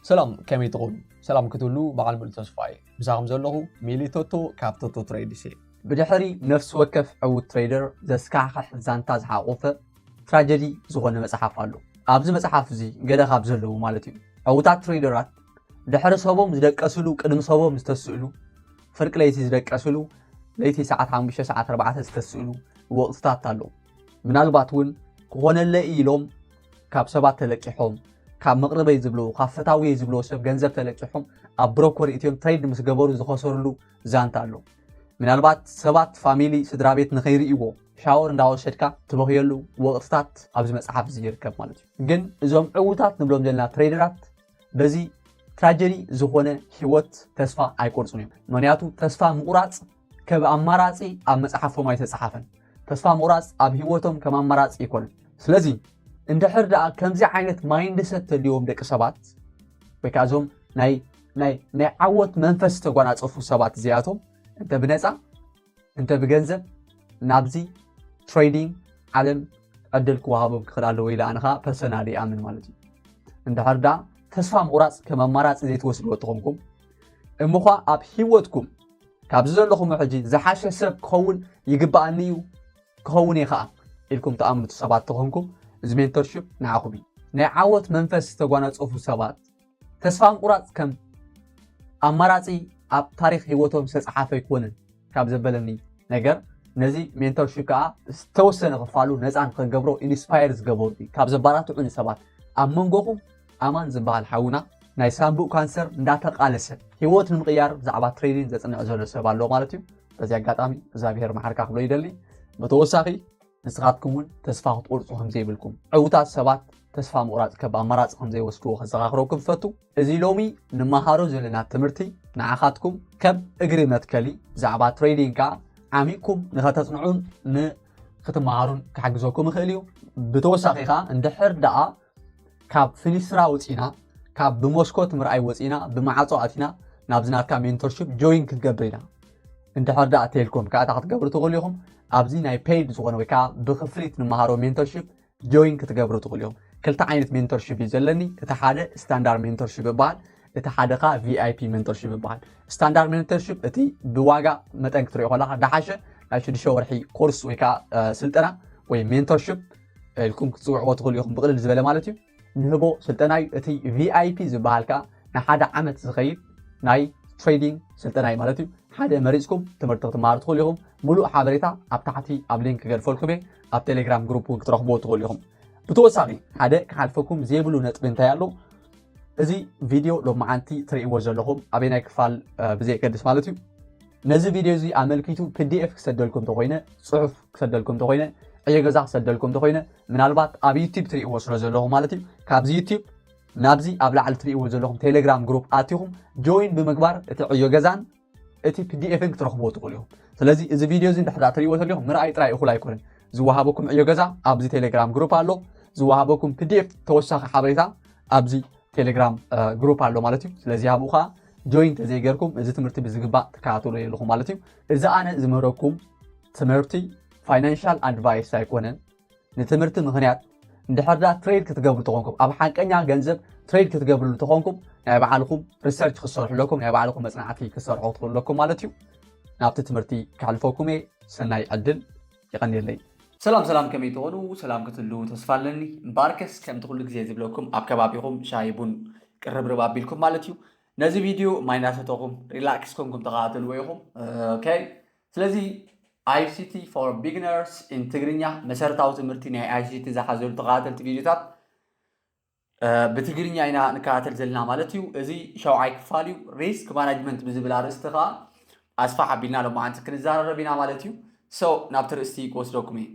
ሰላም፣ ከመይ ትኾኑ? ሰላም ክትብሉ በዓል ሙሉ ተስፋ እየ። ምሳኹም ዘለኹ ሚሊ ቶቶ ካብ ቶቶ ትሬድስ እየ። ብድሕሪ ነፍሲ ወከፍ ዕዉት ትሬደር ዘስካሕክሕ ዛንታ ዝሓቆፈ ትራጀዲ ዝኾነ መጽሓፍ ኣሎ። ኣብዚ መጽሓፍ እዚ ገለ ካብ ዘለዉ ማለት እዩ። ዕዉታት ትሬደራት ድሕሪ ሰቦም ዝደቀስሉ፣ ቅድሚ ሰቦም ዝተስእሉ፣ ፍርቂ ለይቲ ዝደቀስሉ፣ ለይቲ ሰዓት ሓሙሽተ ሰዓት ኣርባዕተ ዝተስእሉ ወቕትታት ኣሎ። ምናልባት እውን ክኾነለይ ኢሎም ካብ ሰባት ተለቂሖም፣ ካብ መቕርበይ ዝብሎ፣ ካብ ፈታውየይ ዝብሎ ሰብ ገንዘብ ተለቂሖም ኣብ ብሮኮር እትዮም ትሬድ ምስ ገበሩ ዝኸሰርሉ ዛንታ ኣሎ። ምናልባት ሰባት፣ ፋሚሊ፣ ስድራ ቤት ንኸይርእይዎ ሻወር እንዳወሰድካ ትበኽየሉ ወቕትታት ኣብዚ መጽሓፍ እዚ ይርከብ ማለት እዩ። ግን እዞም ዕዉታት ንብሎም ዘለና ትሬደራት በዚ ትራጀዲ ዝኾነ ህይወት ተስፋ ኣይቆርጹን እዮም። ምኽንያቱ ተስፋ ምቑራጽ ከም ኣማራጺ ኣብ መጽሓፎም ኣይተጻሓፈን። ተስፋ ምቑራጽ ኣብ ህይወቶም ከም ኣማራጺ ኣይኮነን። ስለዚ እንድሕር ደኣ ከምዚ ዓይነት ማይንድሰት ተልዎም ደቂ ሰባት፣ ወይ ከዓ እዞም ናይ ናይ ናይ ዓወት መንፈስ ዝተጓናጸፉ ሰባት እዚኣቶም እንተ ብነጻ እንተ ብገንዘብ ናብዚ ትሬዲንግ ዓለም ዕድል ክወሃቦም ክኽእል ኣለዎ ኢለ ኣነ ኸዓ ፐርሰናሊ ይኣምን ማለት እዩ። እንድሕር ደኣ ተስፋ ምቑራጽ ከም ኣማራጺ ዘይትወስድዎ ተኾንኩም፣ እምዃ ኣብ ህይወትኩም ካብዚ ዘለኹም ሕጂ ዝሓሸ ሰብ ክኸውን ይግብኣኒ እዩ፣ ክኸውን እየ ኸዓ ኢልኩም ትኣምኑ ሰባት ተኾንኩም፣ እዚ ሜንቶርሺፕ ንዓኹም እዩ። ናይ ዓወት መንፈስ ዝተጓናጸፉ ሰባት ተስፋ ምቑራጽ ከም ኣማራጺ ኣብ ታሪኽ ህይወቶም ዝተጻሓፈ ኣይኮነን ካብ ዘበለኒ ነገር፣ ነዚ ሜንቶርሺፕ ከኣ ዝተወሰነ ክፋሉ ነጻ ንኽገብሮ ኢንስፓየር ዝገበሩ እዩ። ካብ ዘባራትዑኒ ሰባት ኣብ መንጎኹም ኣማን ዝበሃል ሓውና ናይ ሳምቡእ ካንሰር እንዳተቓለሰ ህይወት ንምቕያር ብዛዕባ ትሬዲንግ ዘጽንዕ ዘሎ ሰብ ኣሎ ማለት እዩ። በዚ ኣጋጣሚ እግዚኣብሔር መሓርካ ክብሎ ይደሊ። ብተወሳኺ ንስኻትኩም እውን ተስፋ ክትቆርጹ ከም ዘይብልኩም፣ ዕዉታት ሰባት ተስፋ ምቑራጽ ከም ኣማራጺ ከም ዘይወስድዎ ከዘኻኽረኩም እፈቱ። እዚ ሎሚ ንመሃሮ ዘለና ትምህርቲ ንዓኻትኩም ከም እግሪ መትከሊ ብዛዕባ ትሬዲንግ ከኣ ዓሚቕኩም ንኸተጽንዑን ንክትመሃሩን ክሕግዘኩም ይኽእል እዩ። ብተወሳኺ ከኣ እንድሕር ደኣ ካብ ፊኒስትራ ወጺና፣ ካብ ብመስኮት ምርኣይ ወጺና፣ ብማዕጾ ኣቲና ናብዚ ናትካ ሜንቶርሺፕ ጆይን ክንገብር ኢና እንድሕር ደኣ ተልኩም ከኣ እንታይ ክትገብሩ ትኽእሉ ኢኹም? ኣብዚ ናይ ፔይድ ዝኾነ ወይ ከኣ ብክፍሊት ንመሃሮ ሜንቶርሺፕ ጆይን ክትገብሩ ትኽእሉ ኢኹም። ክልተ ዓይነት ሜንቶርሺፕ እዩ ዘለኒ። እቲ ሓደ ስታንዳርድ ሜንቶርሺፕ ይበሃል፣ እቲ ሓደ ከኣ ቪኣይፒ ሜንቶርሺፕ ይበሃል። ስታንዳርድ ሜንቶርሺፕ እቲ ብዋጋ መጠን ክትሪኦ ከለኻ ደሓሸ ናይ ሽዱሽተ ወርሒ ኮርስ ወይ ከኣ፣ እ፣ ስልጠና ወይ ሜንቶርሺፕ ኢልኩም ክትጽውዕዎ ትኽእሉ ኢኹም፣ ብቕልል ዝበለ ማለት እዩ። ንህቦ ስልጠና እዩ። እቲ ቪኣይፒ ዝበሃል ከኣ ንሓደ ዓመት ዝኸይድ ናይ ትሬዲንግ ስልጠና እዩ ማለት እዩ። ሓደ መሪጽኩም ትምህርቲ ክትመሃሩ ትኽእሉ ኢኹም። ሙሉእ ሓበሬታ ኣብ ታሕቲ ኣብ ሊንክ ክገድፈልኩም እየ። ኣብ ቴሌግራም ግሩፕ እውን ክትረኽብዎ ትኽእሉ ኢኹም። ብተወሳኺ ሓደ ክሓልፈኩም ዘይብሉ ነጥቢ እንታይ ኣሎ? እዚ ቪድዮ ሎማዓንቲ ትርእይዎ ዘለኹም ኣበየናይ ክፋል፣ እ፣ ብዘየገድስ ማለት እዩ። ነዚ ቪድዮ እዚ ኣመልኪቱ ፒዲኤፍ ክሰደልኩም እንተኾይነ፣ ጽሑፍ ክሰደልኩም እንተኾይነ፣ ዕዮ ገዛ ክሰደልኩም እንተኾይነ፣ ምናልባት ኣብ ዩቲዩብ ትርእይዎ ስለ ዘለኹም ማለት እዩ። ካብዚ ዩቲዩብ ናብዚ ኣብ ላዕሊ ትርእይዎ ዘለኹም ቴሌግራም ግሩፕ ኣቲኹም ጆይን ብምግባር እቲ ዕዮ ገዛን እቲ ፒዲኤፍን ክትረኽብዎ ትኽእሉ ኢኹም። ስለዚ እዚ ቪድዮ እዚ እንድሕር ደኣ ትርእይዎ ተሊኹም ምርኣይ ጥራይ እኹል ኣይኮነን። ዝወሃበኩም ዕዮ ገዛ ኣብዚ ቴሌግራም ግሩፕ ኣሎ። ዝወሃበኩም ፒዲኤፍ ተወሳኺ ሓበሬታ ኣብዚ ቴሌግራም፣ እ፣ ግሩፕ ኣሎ ማለት እዩ። ስለዚ ኣብኡ ኸኣ ጆይን ተዘይገርኩም እዚ ትምህርቲ ብዝግባእ ትከታተሉ የለኹም ማለት እዩ። እዚ ኣነ ዝምህረኩም ትምህርቲ ፋይናንሻል ኣድቫይስ ኣይኮነን። ንትምህርቲ ምኽንያት እንድሕር ደኣ ትሬድ ክትገብሩ ተኾንኩም፣ ኣብ ሓቀኛ ገንዘብ ትሬድ ክትገብሩ ተኾንኩም ናይ ባዕልኹም ሪሰርች ክትሰርሑ ኣለኩም፣ ናይ ባዕልኹም መጽናዕቲ ክትሰርሑ ትኽእሉ ኣለኩም ማለት እዩ። ናብቲ ትምህርቲ ከሕልፈኩም እየ። ሰናይ ዕድል። የቐንየለይ። ሰላም ሰላም፣ ከመይ ትኾኑ? ሰላም ክትህልዉ ተስፋ ኣለኒ። እምበኣርከስ ከምቲ ኩሉ ግዜ ዝብለኩም ኣብ ከባቢኹም ሻሂ ቡን ቅርብርብ ኣቢልኩም ማለት እዩ። ነዚ ቪድዮ ማይ እናሰተኹም ሪላክስ ኮንኩም ተኸታተልዎ ኢኹም። ኦኬ፣ ስለዚ ኣይሲቲ for beginners in ትግርኛ፣ መሰረታዊ ትምህርቲ ናይ ኣይሲቲ ዝሓዘሉ ተኸታተልቲ ቪድዮታት፣ እ፣ ብትግርኛ ኢና ንከታተል ዘለና ማለት እዩ። እዚ ሻውዓይ ክፋል እዩ። ሪስክ ማናጅመንት ብዝብል ኣርእስቲ ከዓ ኣስፋሕ ኣቢልና ሎማዓንቲ ክንዘራረብ ኢና ማለት እዩ። ሶ ናብቲ ርእስቲ ክወስደኩም እየ።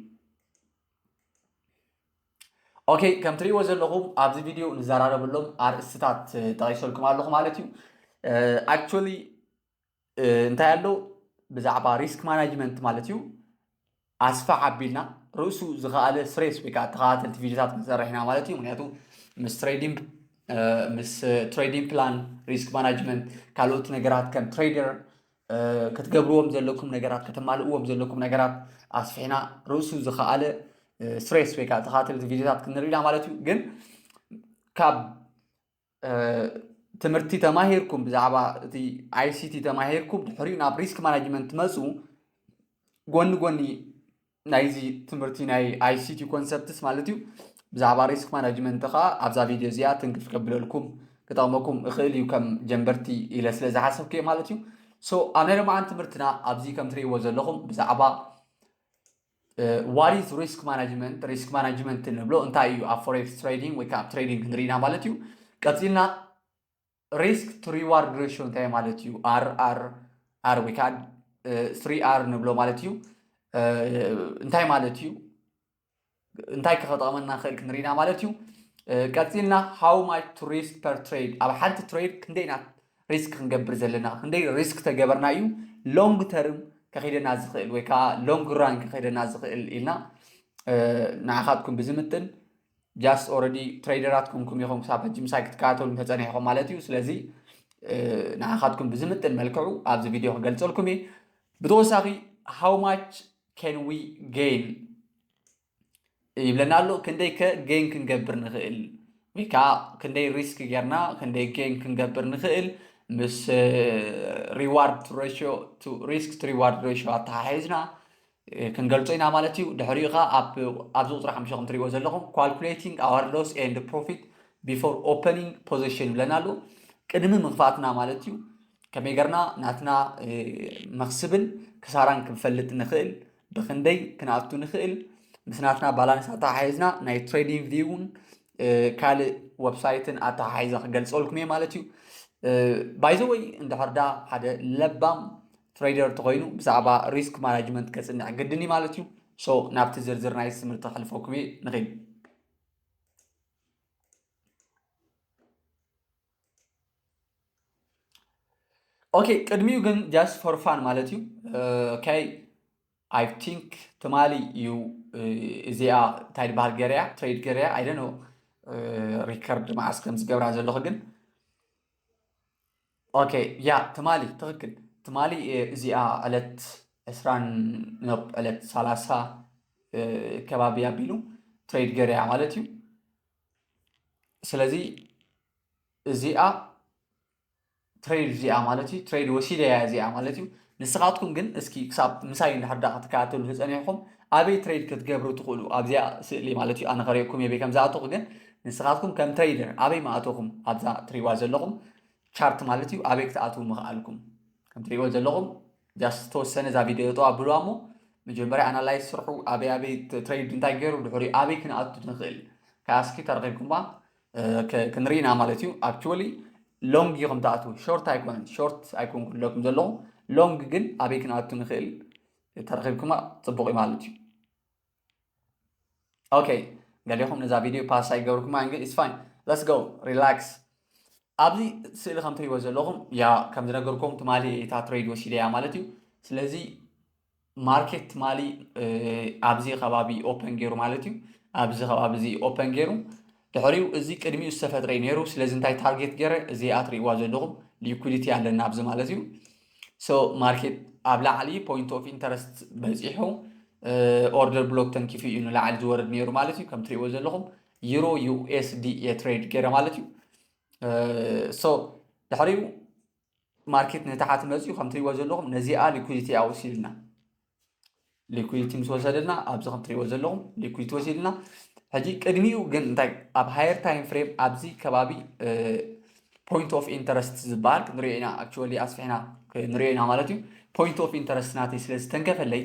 ኦኬ፣ ከም ትርእይዎ ዘለኹም ኣብዚ ቪድዮ ንዘራረበሎም ኣርእስትታት፣ እ፣ ጠቒሰልኩም ኣለኹ ማለት እዩ። እ፣ ኣክቹዋሊ፣ እ፣ እንታይ ኣሎ ብዛዕባ ሪስክ ማናጅመንት ማለት እዩ ኣስፋሕ ኣቢልና ርእሱ ዝኸኣለ ስሬስ ወይ ከዓ ተኸታተልቲ ቪድዮታት ክንሰርሕ ኢና ማለት እዩ። ምክንያቱ ምስ ትሬዲንግ፣ እ፣ ምስ ትሬዲንግ ፕላን፣ ሪስክ ማናጅመንት፣ ካልኦት ነገራት ከም ትሬደር፣ እ፣ ክትገብርዎም ዘለኩም ነገራት፣ ከተማልእዎም ዘለኩም ነገራት ኣስፊሕና ርእሱ ዝኸኣለ፣ እ፣ ስሬስ ወይ ከዓ ተኸታተልቲ ቪድዮታት ክንርኢ ኢና ማለት እዩ። ግን ካብ፣ እ፣ ትምህርቲ ተማሂርኩም፣ ብዛዕባ እቲ I C T ተማሂርኩም፣ ድሕሪኡ ናብ risk management ትመፁ፣ ጎኒ ጎኒ ናይዚ ትምህርቲ ናይ I C T concepts ማለት እዩ፣ ብዛዕባ risk management ከዓ ኣብዛ ቪድዮ እዚኣ ትንክፍ ከብለልኩም ክጠቕመኩም እኽእል እዩ፣ ከም ጀንበርቲ ኢለ ስለ ዝሓሰብኩ እየ ማለት እዩ። So ኣብ ናይ ሎማዓን ትምህርትና ኣብዚ ከም ትርእይዎ ዘለኹም ብዛዕባ what is risk management፣ risk management ንብሎ እንታይ እዩ ኣብ forex trading ወይ ከዓ ኣብ trading ክንርኢና ማለት እዩ። ቀፂልና risk to reward ratio እንታይ ማለት እዩ? R R R ወይ ከዓ three R ንብሎ ማለት እዩ። እንታይ ማለት እዩ? እንታይ ከጠቕመና ንኽእል ክንርኢና ማለት እዩ። ቀፂልና how much to risk per trade፣ ኣብ ሓንቲ trade ክንደይ ኢና risk ክንገብር ዘለና፣ ክንደይ risk ተገበርና እዩ long term ከኺደና ዝኽእል ወይ ከዓ long run ከኺደና ዝኽእል ኢልና ንዓኻትኩም ብዝምጥን just already ትሬደራት ኮንኩም ኢኹም ክሳብ ሕጂ ምሳይ ክትከታተሉ ተፀኒሕኹም ማለት እዩ። ስለዚ ንዓኻትኩም ብዝምጥን መልክዑ ኣብዚ ቪድዮ ክገልፀልኩም እየ። ብተወሳኺ how much can we gain ይብለና ኣሎ። ክንደይ ከ gain ክንገብር ንኽእል ወይ ከዓ ክንደይ risk ጌርና ክንደይ gain ክንገብር ንኽእል ምስ reward ratio to risk to reward ratio ኣተሓሒዝና ክንገልጾ ኢና ማለት እዩ። ድሕሪኡ ከዓ ኣብዚ ቁፅሪ ሓሙሽተ ከም ትሪእዎ ዘለኹም calculating our loss and profit before opening position ይብለና ኣሎ። ቅድሚ ምኽፋትና ማለት እዩ። ከመይ ገርና ናትና መኽስብን ክሳራን ክንፈልጥ ንኽእል፣ ብክንደይ ክንኣቱ ንኽእል፣ ምስ ናትና ባላንስ ኣተሓሒዝና ናይ trading view ን ካልእ ዌብሳይትን ኣተሓሒዘ ክገልፀልኩም እየ ማለት እዩ። By the way እንድሕር ዳ ሓደ ለባም ትሬደር ተኾይኑ ብዛዕባ risk management ከፅንዕ ግድን እዩ ማለት እዩ። So ናብቲ ዝርዝር ናይ ትምህርቲ ከሕልፈኩም እየ። ንኺድ። Okay ቅድሚኡ ግን just for fun ማለት እዩ። Okay I think ትማሊ እዩ እዚኣ እንታይ ድበሃል ገረያ trade ገረያ I don't know record መዓስ ከም ዝገብራ ዘለኹ ግን Okay ያ ትማሊ ትኽክል ትማሊ እዚኣ ዕለት ዕስራን ዕለት ሰላሳ ከባቢ ኣቢሉ trade ገረያ ማለት እዩ። ስለዚ እዚኣ trade እዚኣ ማለት እዩ trade ወሲደያ እዚኣ ማለት እዩ። ንስኻትኩም ግን እስኪ ክሳብ ምሳይ እንድሕር ዳ ክትከታተሉ ተፀኒሕኩም ኣበይ trade ክትገብሩ ትኽእሉ ኣብዚኣ ስእሊ ማለት እዩ ኣነ ከሪእኩም የበይ ከም ዝኣተኹ ግን ንስኻትኩም ከም trader ኣበይ ምኣተኹም ኣብዛ ትሪእዋ ዘለኹም chart ማለት እዩ ኣበይ ክትኣትዉ ምኽኣልኩም ከም ትሪእዎ ዘለኹም just ተወሰነ እዛ ቪድዮ ጠዋ ብልዋ እሞ መጀመርያ analyze ስርሑ ኣበይ ኣበይ trade እንታይ ገይሩ ድሕሪኡ ኣበይ ክንኣቱ ንኽእል ከኣ እስኪ ተረኺብኩማ ክንርኢ ኢና ማለት እዩ። Actually long ኢኹም ትኣትዉ short ኣይኮነን short ኣይኮንኩ ኣለኩም ዘለኹ long ግን ኣበይ ክንኣቱ ንኽእል ተረኺብኩማ ፅቡቕ እዩ ማለት እዩ። Okay ገሊኹም ነዛ ቪድዮ pause ኣይገበርኩማ ግን it's fine let's go relax። ኣብዚ ስእሊ ከም ትሪእዎ ዘለኹም ያ ከም ዝነገርኩም ትማሊ እታ trade ወሲደ እያ ማለት እዩ። ስለዚ market ትማሊ ኣብዚ ከባቢ open ገይሩ ማለት እዩ። ኣብዚ ከባቢ እዚ open ገይሩ ድሕሪኡ እዚ ቅድሚኡ ዝተፈጥረ እዩ ነይሩ። ስለዚ እንታይ target ገይረ እዚኣ ትሪእዋ ዘለኹም liquidity ኣለና ኣብዚ ማለት እዩ። So market ኣብ ላዕሊ point of interest በፂሑ order block ተንኪፉ እዩ ንላዕሊ ዝወርድ ነይሩ ማለት እዩ። ከም ትሪእዎ ዘለኹም euro U S D እየ trade ገይረ ማለት እዩ። So ድሕሪኡ market ንታሕቲ መፂኡ ከም ትሪእዎ ዘለኹም ነዚኣ liquidity እያ ወሲድልና liquidity ምስ ወሰደልና ኣብዚ ከም ትሪእዎ ዘለኹም liquidity ወሲድልና ሕጂ ቅድሚኡ ግን እንታይ ኣብ higher time frame ኣብዚ ከባቢ point of interest ዝበሃል ክንሪኦ ኢና actually ኣስፊሕና ክንሪኦ ኢና ማለት እዩ። Point of interest ናተይ ስለ ዝተንከፈለይ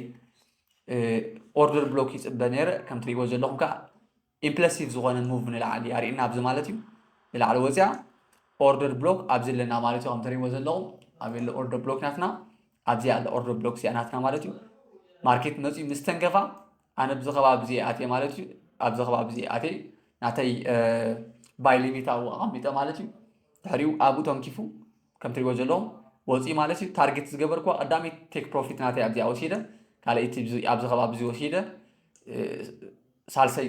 order block ይፅበ ነይረ ከም ትሪእዎ ዘለኹም ከዓ impulsive ዝኾነ move ንላዕሊ ኣርእየና ኣብዚ ማለት እዩ። ንላዕሊ ወፂኣ order block ኣብዚ ኣለና ማለት እዩ። ከም ትሪእዎ ዘለኹም ኣብ የለ order block ናትና ኣብዚ ኣለ order block እዚኣ ናትና ማለት እዩ። Market መፂኡ ምስ ተንከፋ ኣነ ብዚ ከባቢ እዚ ኣትየ ማለት እዩ። ኣብዚ ከባቢ እዚ ኣትየ ናተይ buy limit ኣብኡ ኣቐሚጠ ማለት እዩ። ድሕሪኡ ኣብኡ ተንኪፉ ከም ትሪእዎ ዘለኹም ወፂኡ ማለት እዩ። Target ዝገበርኩዋ ቀዳመይቲ take profit ናተይ ኣብዚኣ ወሲደ ካልኣይቲ ኣብዚ ከባቢ እዚ ወሲደ ሳልሰይ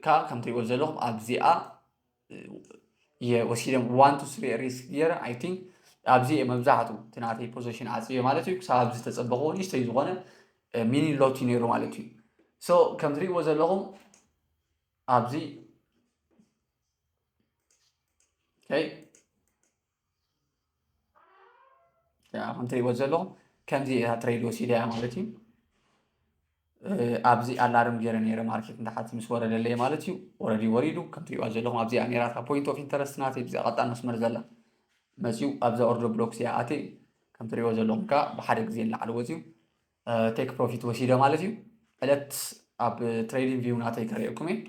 ከዓ ከም ትሪእዎ ዘለኹም ኣብዚኣ እየ ወሲደ one to three risk ገይረ I think ኣብዚ እየ መብዛሕትኡ እቲ ናተይ position ዓፅየ ማለት እዩ። ክሳብ ኣብዚ ዝተፀበኽዎ ንእሽተይ ዝኾነ mini lot እዩ ነይሩ ማለት እዩ። So ከም ትሪእዎ ዘለኹም ኣብዚ okay ከምትሪእዎ ዘለኹም ከምዚ እያ ትሬድ ወሲዳ እያ ማለት እዩ። ኣብዚ ኣላርም ገይረ ነይረ ማርኬት እንተሓቲ ምስ ወረደለይ ማለት እዩ። ኦረዲ ወሪዱ ከምትሪእዋ ዘለኹም ኣብዚኣ ነይራ እታ ፖይንት ኦፍ ኢንተረስት ናተይ ብዚኣ ቀጣን መስመር ዘላ መፅዩ ኣብዛ ኦርደር ብሎክ እዚኣ ኣትየ ከምትሪእዎ ዘለኹም ከዓ ብሓደ ግዜ ንላዕሊ ወፅዩ ቴክ ፕሮፊት ወሲደ ማለት እዩ። ዕለት ኣብ ትሬዲንግ ቪው ናተይ ከርእየኩም እየ።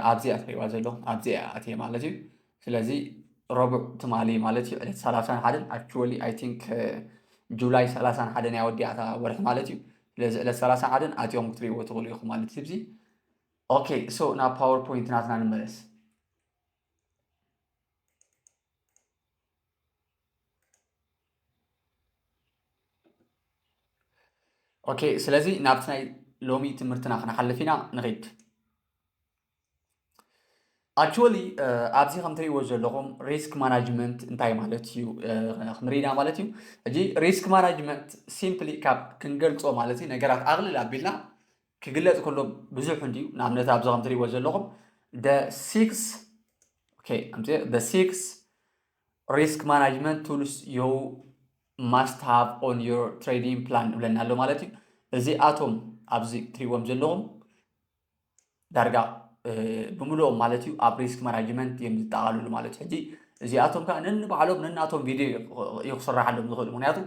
ኣብዚኣ ትሪእዋ ዘለኹም ኣብዚኣ ኣትየ ማለት እዩ። ስለዚ ረቡዕ ትማሊ ማለት እዩ ዕለት ሰላሳን ሓደን actually I think ጁላይ ሰላሳን ሓደን እያ ወዲኣታ ወርሒ ማለት እዩ። ስለዚ ዕለት ሰላሳን ሓደን ኣትዮም ክትሪእዎ ትኽእሉ ኢኹም ማለት እዩ። ኦኬ ሶ ናብ ፓወር ፖይንት ናትና ንመለስ። ኦኬ ስለዚ ናብቲ ናይ ሎሚ ትምህርትና ክንሓልፍ ኢና ንኺድ። ኣክቹዋሊ ኣብዚ ከም ትሪእዎ ዘለኹም ሪስክ ማናጅመንት እንታይ ማለት እዩ ክንርኢ ኢና ማለት እዩ። ሕጂ ሪስክ ማናጅመንት ሲምፕሊ ካብ ክንገልፆ ማለት እዩ ነገራት ኣቕልል ኣቢልና ክግለፅ ከሎ ብዙሕ እንድዩ። ንኣብነት ኣብዚ ከም ትሪእዎ ዘለኹም the six okay the six risk management tools you must have on your trading plan ይብለና ኣሎ ማለት እዩ። እዚኣቶም ኣብዚ ትሪእዎም ዘለኹም ዳርጋ ብምልኦም ማለት እዩ ኣብ ሪስክ ማናጅመንት እዮም ዝጠቓልሉ ማለት እዩ። ሕጂ እዚኣቶም ከዓ ነንባዕሎም ነናቶም ቪድዮ እዩ ክስራሓሎም ዝኽእል። ምክንያቱ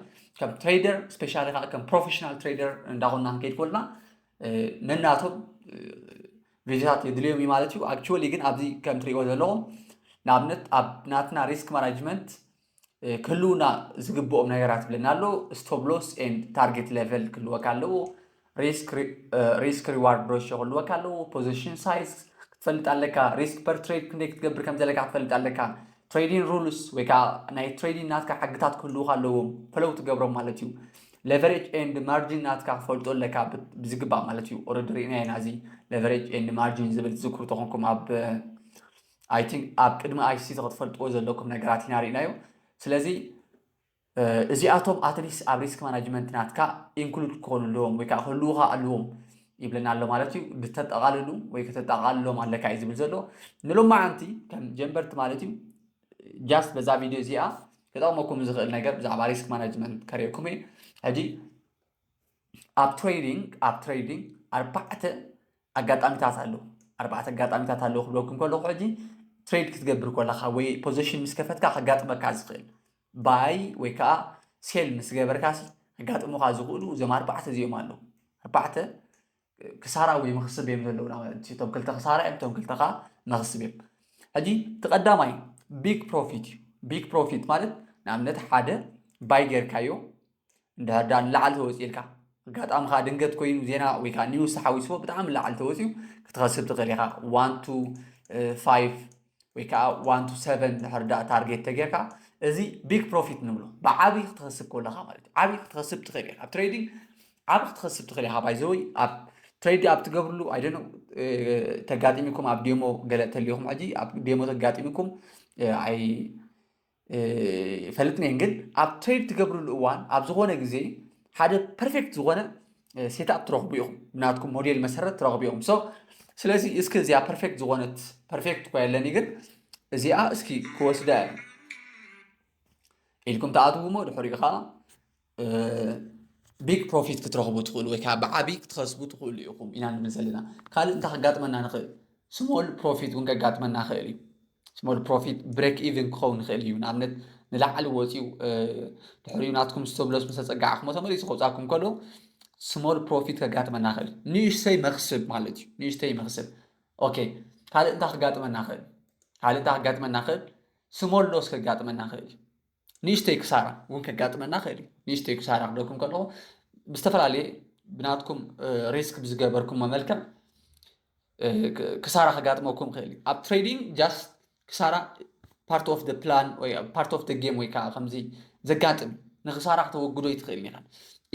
ከም ትሬደር ስፔሻሊ ከዓ ከም ፕሮፌሽናል ትሬደር እንዳኾንና ክንከይድ ከለና ነናቶም ቪድዮታት የድልዮም እዩ ማለት እዩ። ኣክቹዋሊ ግን ኣብዚ ከም ትሪእዎ ዘለኹም ንኣብነት ኣብ ናትና ሪስክ ማናጅመንት ክህልውና ዝግብኦም ነገራት ይብለና ኣሎ። ስቶፕ ሎስ ኤንድ ታርጌት ሌቨል ክህልወካ ኣለዎ። ሪስክ ሪዋርድ ሬሽዮ ክህልወካ ኣለዎ። ፖዚሽን ሳይዝ ክትፈልጥ ኣለካ። ሪስክ ፐር ትሬድ ክንደይ ክትገብር ከም ዘለካ ክትፈልጥ ኣለካ። ትሬዲንግ ሩልስ ወይ ከዓ ናይ ትሬዲንግ ናትካ ሕግታት ክህልውካ ኣለዎም ፈለው ትገብሮም ማለት እዩ። ሌቨሬጅ ኤንድ ማርጂን ናትካ ክፈልጦ ኣለካ ብዝግባእ ማለት እዩ። ኦረዲ ርኢና ኢና እዚ ሌቨሬጅ ኤንድ ማርጂን ዝብል ትዝክሩ ተኾንኩም ኣብ ኣይ ቲንክ ኣብ ቅድሚ ኣይሲቲ ክትፈልጥዎ ዘለኩም ነገራት ኢና ርኢናዮ። ስለዚ እዚኣቶም ኣትሊስት ኣብ ሪስክ ማናጅመንት ናትካ ኢንክሉድ ክኾኑ ኣለዎም ወይ ከዓ ክህልውካ ኣለዎም ይብለና ኣሎ ማለት እዩ። ብተጠቓልሉ ወይ ከተጠቓልሎም ኣለካ እዩ ዝብል ዘሎ። ንሎማዓንቲ ከም ጀንበርቲ ማለት እዩ ጃስት በዛ ቪድዮ እዚኣ ክጠቕመኩም ዝኽእል ነገር ብዛዕባ ሪስክ ማናጅመንት ከርእየኩም እየ። ሕጂ ኣብ ትሬዲንግ ኣብ ትሬዲንግ ኣርባዕተ ኣጋጣሚታት ኣለዉ። ኣርባዕተ ኣጋጣሚታት ኣለዉ ክብለኩም ከለኹ ሕጂ ትሬድ ክትገብር ከለኻ ወይ ፖዚሽን ምስ ከፈትካ ከጋጥመካ ዝኽእል ባይ ወይ ከዓ ሴል ምስ ገበርካ ከጋጥሙካ ዝኽእሉ እዞም ኣርባዕተ እዚኦም ኣለዉ። ኣርባዕተ ክሳራ ወይ መኽስብ እዮም ዘለውና ማለት እዩ። እቶም ክልተ ክሳራ እዮም፣ እቶም ክልተ ከዓ መኽስብ እዮም። ሕጂ እቲ ቀዳማይ ቢግ ፕሮፊት እዩ። ቢግ ፕሮፊት ማለት ንኣብነት ሓደ ባይ ጌርካዮ እንድሕር ዳ ንላዕሊ ተወፂእልካ ኣጋጣሚ ከዓ ድንገት ኮይኑ ዜና ወይ ከዓ ኒውስ ተሓዊስዎ ብጣዕሚ ንላዕሊ ተወፂኡ ክትኸስብ ትኽእል ኢኻ። ዋን ቱ ፋይቭ ወይ ከዓ ዋን ቱ ሰቨን ድሕር ዳ ታርጌት ተጌርካ እዚ ቢግ ፕሮፊት ንብሎ ብዓብዪ ክትኸስብ ከለካ ማለት እዩ። ዓብዪ ክትኸስብ ትኽእል ኢኻ ኣብ ትሬዲንግ ዓብ ክትኸስብ ትኽእል ኢኻ ባይዘወይ ኣብ ትሬድ ኣብ ትገብርሉ ኣይደኖ ተጋጢምኩም ኣብ ዴሞ ገለ ተልዩኹም ሕጂ ኣብ ዴሞ ተጋጢምኩም ኣይ ፈልጥን እየን ግን ኣብ ትሬድ ትገብርሉ እዋን ኣብ ዝኾነ ግዜ ሓደ ፐርፌክት ዝኾነ ሴትኣፕ ትረኽቡ ኢኹም ብናትኩም ሞዴል መሰረት ትረኽቡ ኢኹም ሶ ስለዚ እስኪ እዚኣ ፐርፌክት ዝኾነት ፐርፌክት እኳ የለኒ ግን እዚኣ እስኪ ክወስዳ እየ ኢልኩም ተኣትውሞ ድሕሪኡ ከዓ ቢግ ፕሮፊት ክትረኽቡ ትኽእሉ ወይ ከዓ ብዓብዪ ክትኸስቡ ትኽእሉ ኢኹም ኢና ንብል ዘለና። ካልእ እንታይ ከጋጥመና ንኽእል? ስሞል ፕሮፊት እውን ከጋጥመና ይኽእል እዩ። ስሞል ፕሮፊት ብሬክ ኢቭን ክኸውን ይኽእል እዩ። ንኣብነት ንላዕሊ ወፂኡ ድሕሪኡ ናትኩም ስቶፕ ሎስ ምስ ተፀጋዕኩሞ ተመሊሱ ከውፃኩም ከሎ ስሞል ፕሮፊት ከጋጥመና ይኽእል እዩ። ንእሽተይ መኽስብ ማለት እዩ። ንእሽተይ መኽስብ። ኦኬ ካልእ እንታይ ከጋጥመና ይኽእል? ካልእ እንታይ ከጋጥመና ይኽእል? ስሞል ሎስ ከጋጥመና ይኽእል እዩ። ንእሽተይ ክሳራ እውን ከጋጥመና ይኽእል እዩ። ንእሽተይ ክሳራ ክብለኩም ከለኹ ብዝተፈላለየ ብናትኩም ሪስክ ብዝገበርኩም መመልክዕ ክሳራ ከጋጥመኩም ይኽእል እዩ። ኣብ ትሬዲንግ ጃስት ክሳራ ፓርት ኦፍ ደ ፕላን ወይ ፓርት ኦፍ ደ ጌም ወይ ከዓ ከምዚ ዘጋጥም ንክሳራ ክተወግዶ ይትኽእል ኢኻ።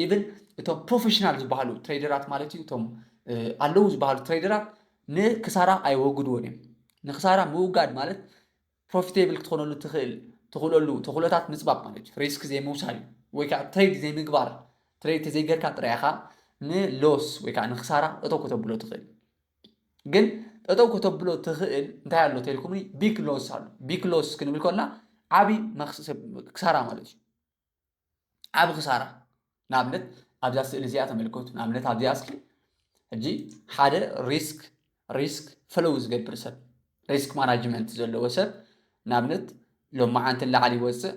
ኢቭን እቶም ፕሮፌሽናል ዝበሃሉ ትሬደራት ማለት እዩ እቶም ኣለዉ ዝበሃሉ ትሬደራት ንክሳራ ኣይወግድዎን እዮም። ንክሳራ ምውጋድ ማለት ፕሮፊቴብል ክትኾነሉ ትኽእል ትኽእለሉ ተኽእሎታት ምፅባብ ማለት እዩ። ሪስክ ዘይምውሳድ እዩ ወይ ከዓ ትሬድ ዘይምግባር። ትሬድ ተዘይገርካ ጥራይ ኢኻ ንሎስ ወይ ከዓ ንክሳራ እቶ ከተብሎ ትኽእል። ግን ጠጠው ከተብሎ ትኽእል እንታይ ኣሎ ተልኩምኒ? ቢግ ሎስ ኣሎ። ቢግ ሎስ ክንብል ከልና ዓቢ ክሳራ ማለት እዩ። ዓቢ ክሳራ። ንኣብነት ኣብዛ ስእሊ እዚኣ ተመልከቱ። ንኣብነት ኣብዚኣ እስኪ ሕጂ ሓደ ሪስክ ሪስክ ፈሎው ዝገብር ሰብ፣ ሪስክ ማናጅመንት ዘለዎ ሰብ፣ ንኣብነት ሎማዓንቲ ንላዕሊ ይወፅእ፣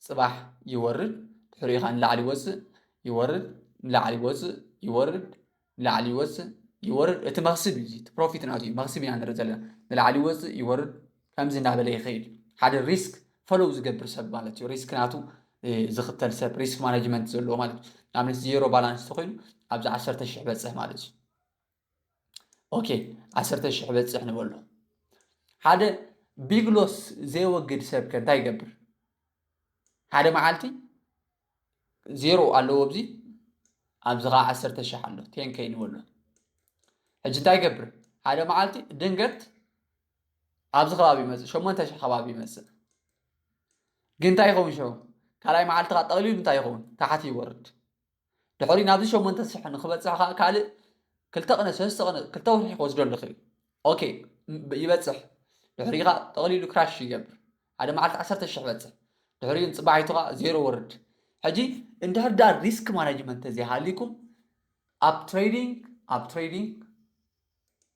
ፅባሕ ይወርድ፣ ድሕሪኡ ከዓ ንላዕሊ ይወፅእ፣ ይወርድ፣ ንላዕሊ ይወፅእ፣ ይወርድ፣ ንላዕሊ ይወፅእ፣ ይወርድ። እቲ መኽስብ እዩ፣ እቲ ፕሮፊት ናቱ እዩ፣ መኽስብ ኢና ንርኢ ዘለና። ንላዕሊ ይወፅእ፣ ይወርድ፣ ከምዚ እናበለ ይኸይድ። ሓደ ሪስክ ፈሎው ዝገብር ሰብ ማለት እዩ። ሪስክ ናቱ ዝኽተል ሰብ፣ ሪስክ ማናጅመንት ዘለዎ ማለት እዩ። ንኣብነት ዜሮ ባላንስ ተኮይኑ ኣብዚ ዓሰርተ ሽሕ በፅሕ ማለት እዩ። ኦኬ፣ ዓሰርተ ሽሕ በፅሕ ንበሎ። ሓደ ቢግ ሎስ ዘየወግድ ሰብ ከ እንታይ ይገብር? ሓደ መዓልቲ ዜሮ ኣለዎ ኣብዚ፣ ኣብዚ ከዓ ዓሰርተ ሽሕ ኣሎ፣ ቴን ከይ ንበሎ። ሕጂ እንታይ ይገብር? ሓደ መዓልቲ ድንገት ኣብዚ ከባቢ ይመፅእ፣ ሸሞንተ ሽሕ ከባቢ ይመፅእ። ግን እንታይ ይኸውን ሽዑ? ካልኣይ መዓልቲ ከዓ ጠቕሊሉ እንታይ ይኸውን? ታሕቲ ይወርድ። ድሕሪ ናብዚ ሸሞንተ ሽሕ ንክበፅሕ ከዓ ካልእ ክልተ ቅነ፣ ሰለስተ ቅነ፣ ክልተ ወርሒ ክወስደሉ ይኽእል። ኦኬ፣ ይበፅሕ። ድሕሪ ከዓ ጠቕሊሉ ክራሽ ይገብር። ሓደ መዓልቲ ዓሰርተ ሽሕ በፅሕ። ድሕሪኡ ንፅባሒቱ ከዓ ዜሮ ወርድ። ሕጂ እንድሕር ዳ ሪስክ ማናጅመንት ተዘይሃሊኩም ኣብ ትሬዲንግ ኣብ ትሬዲንግ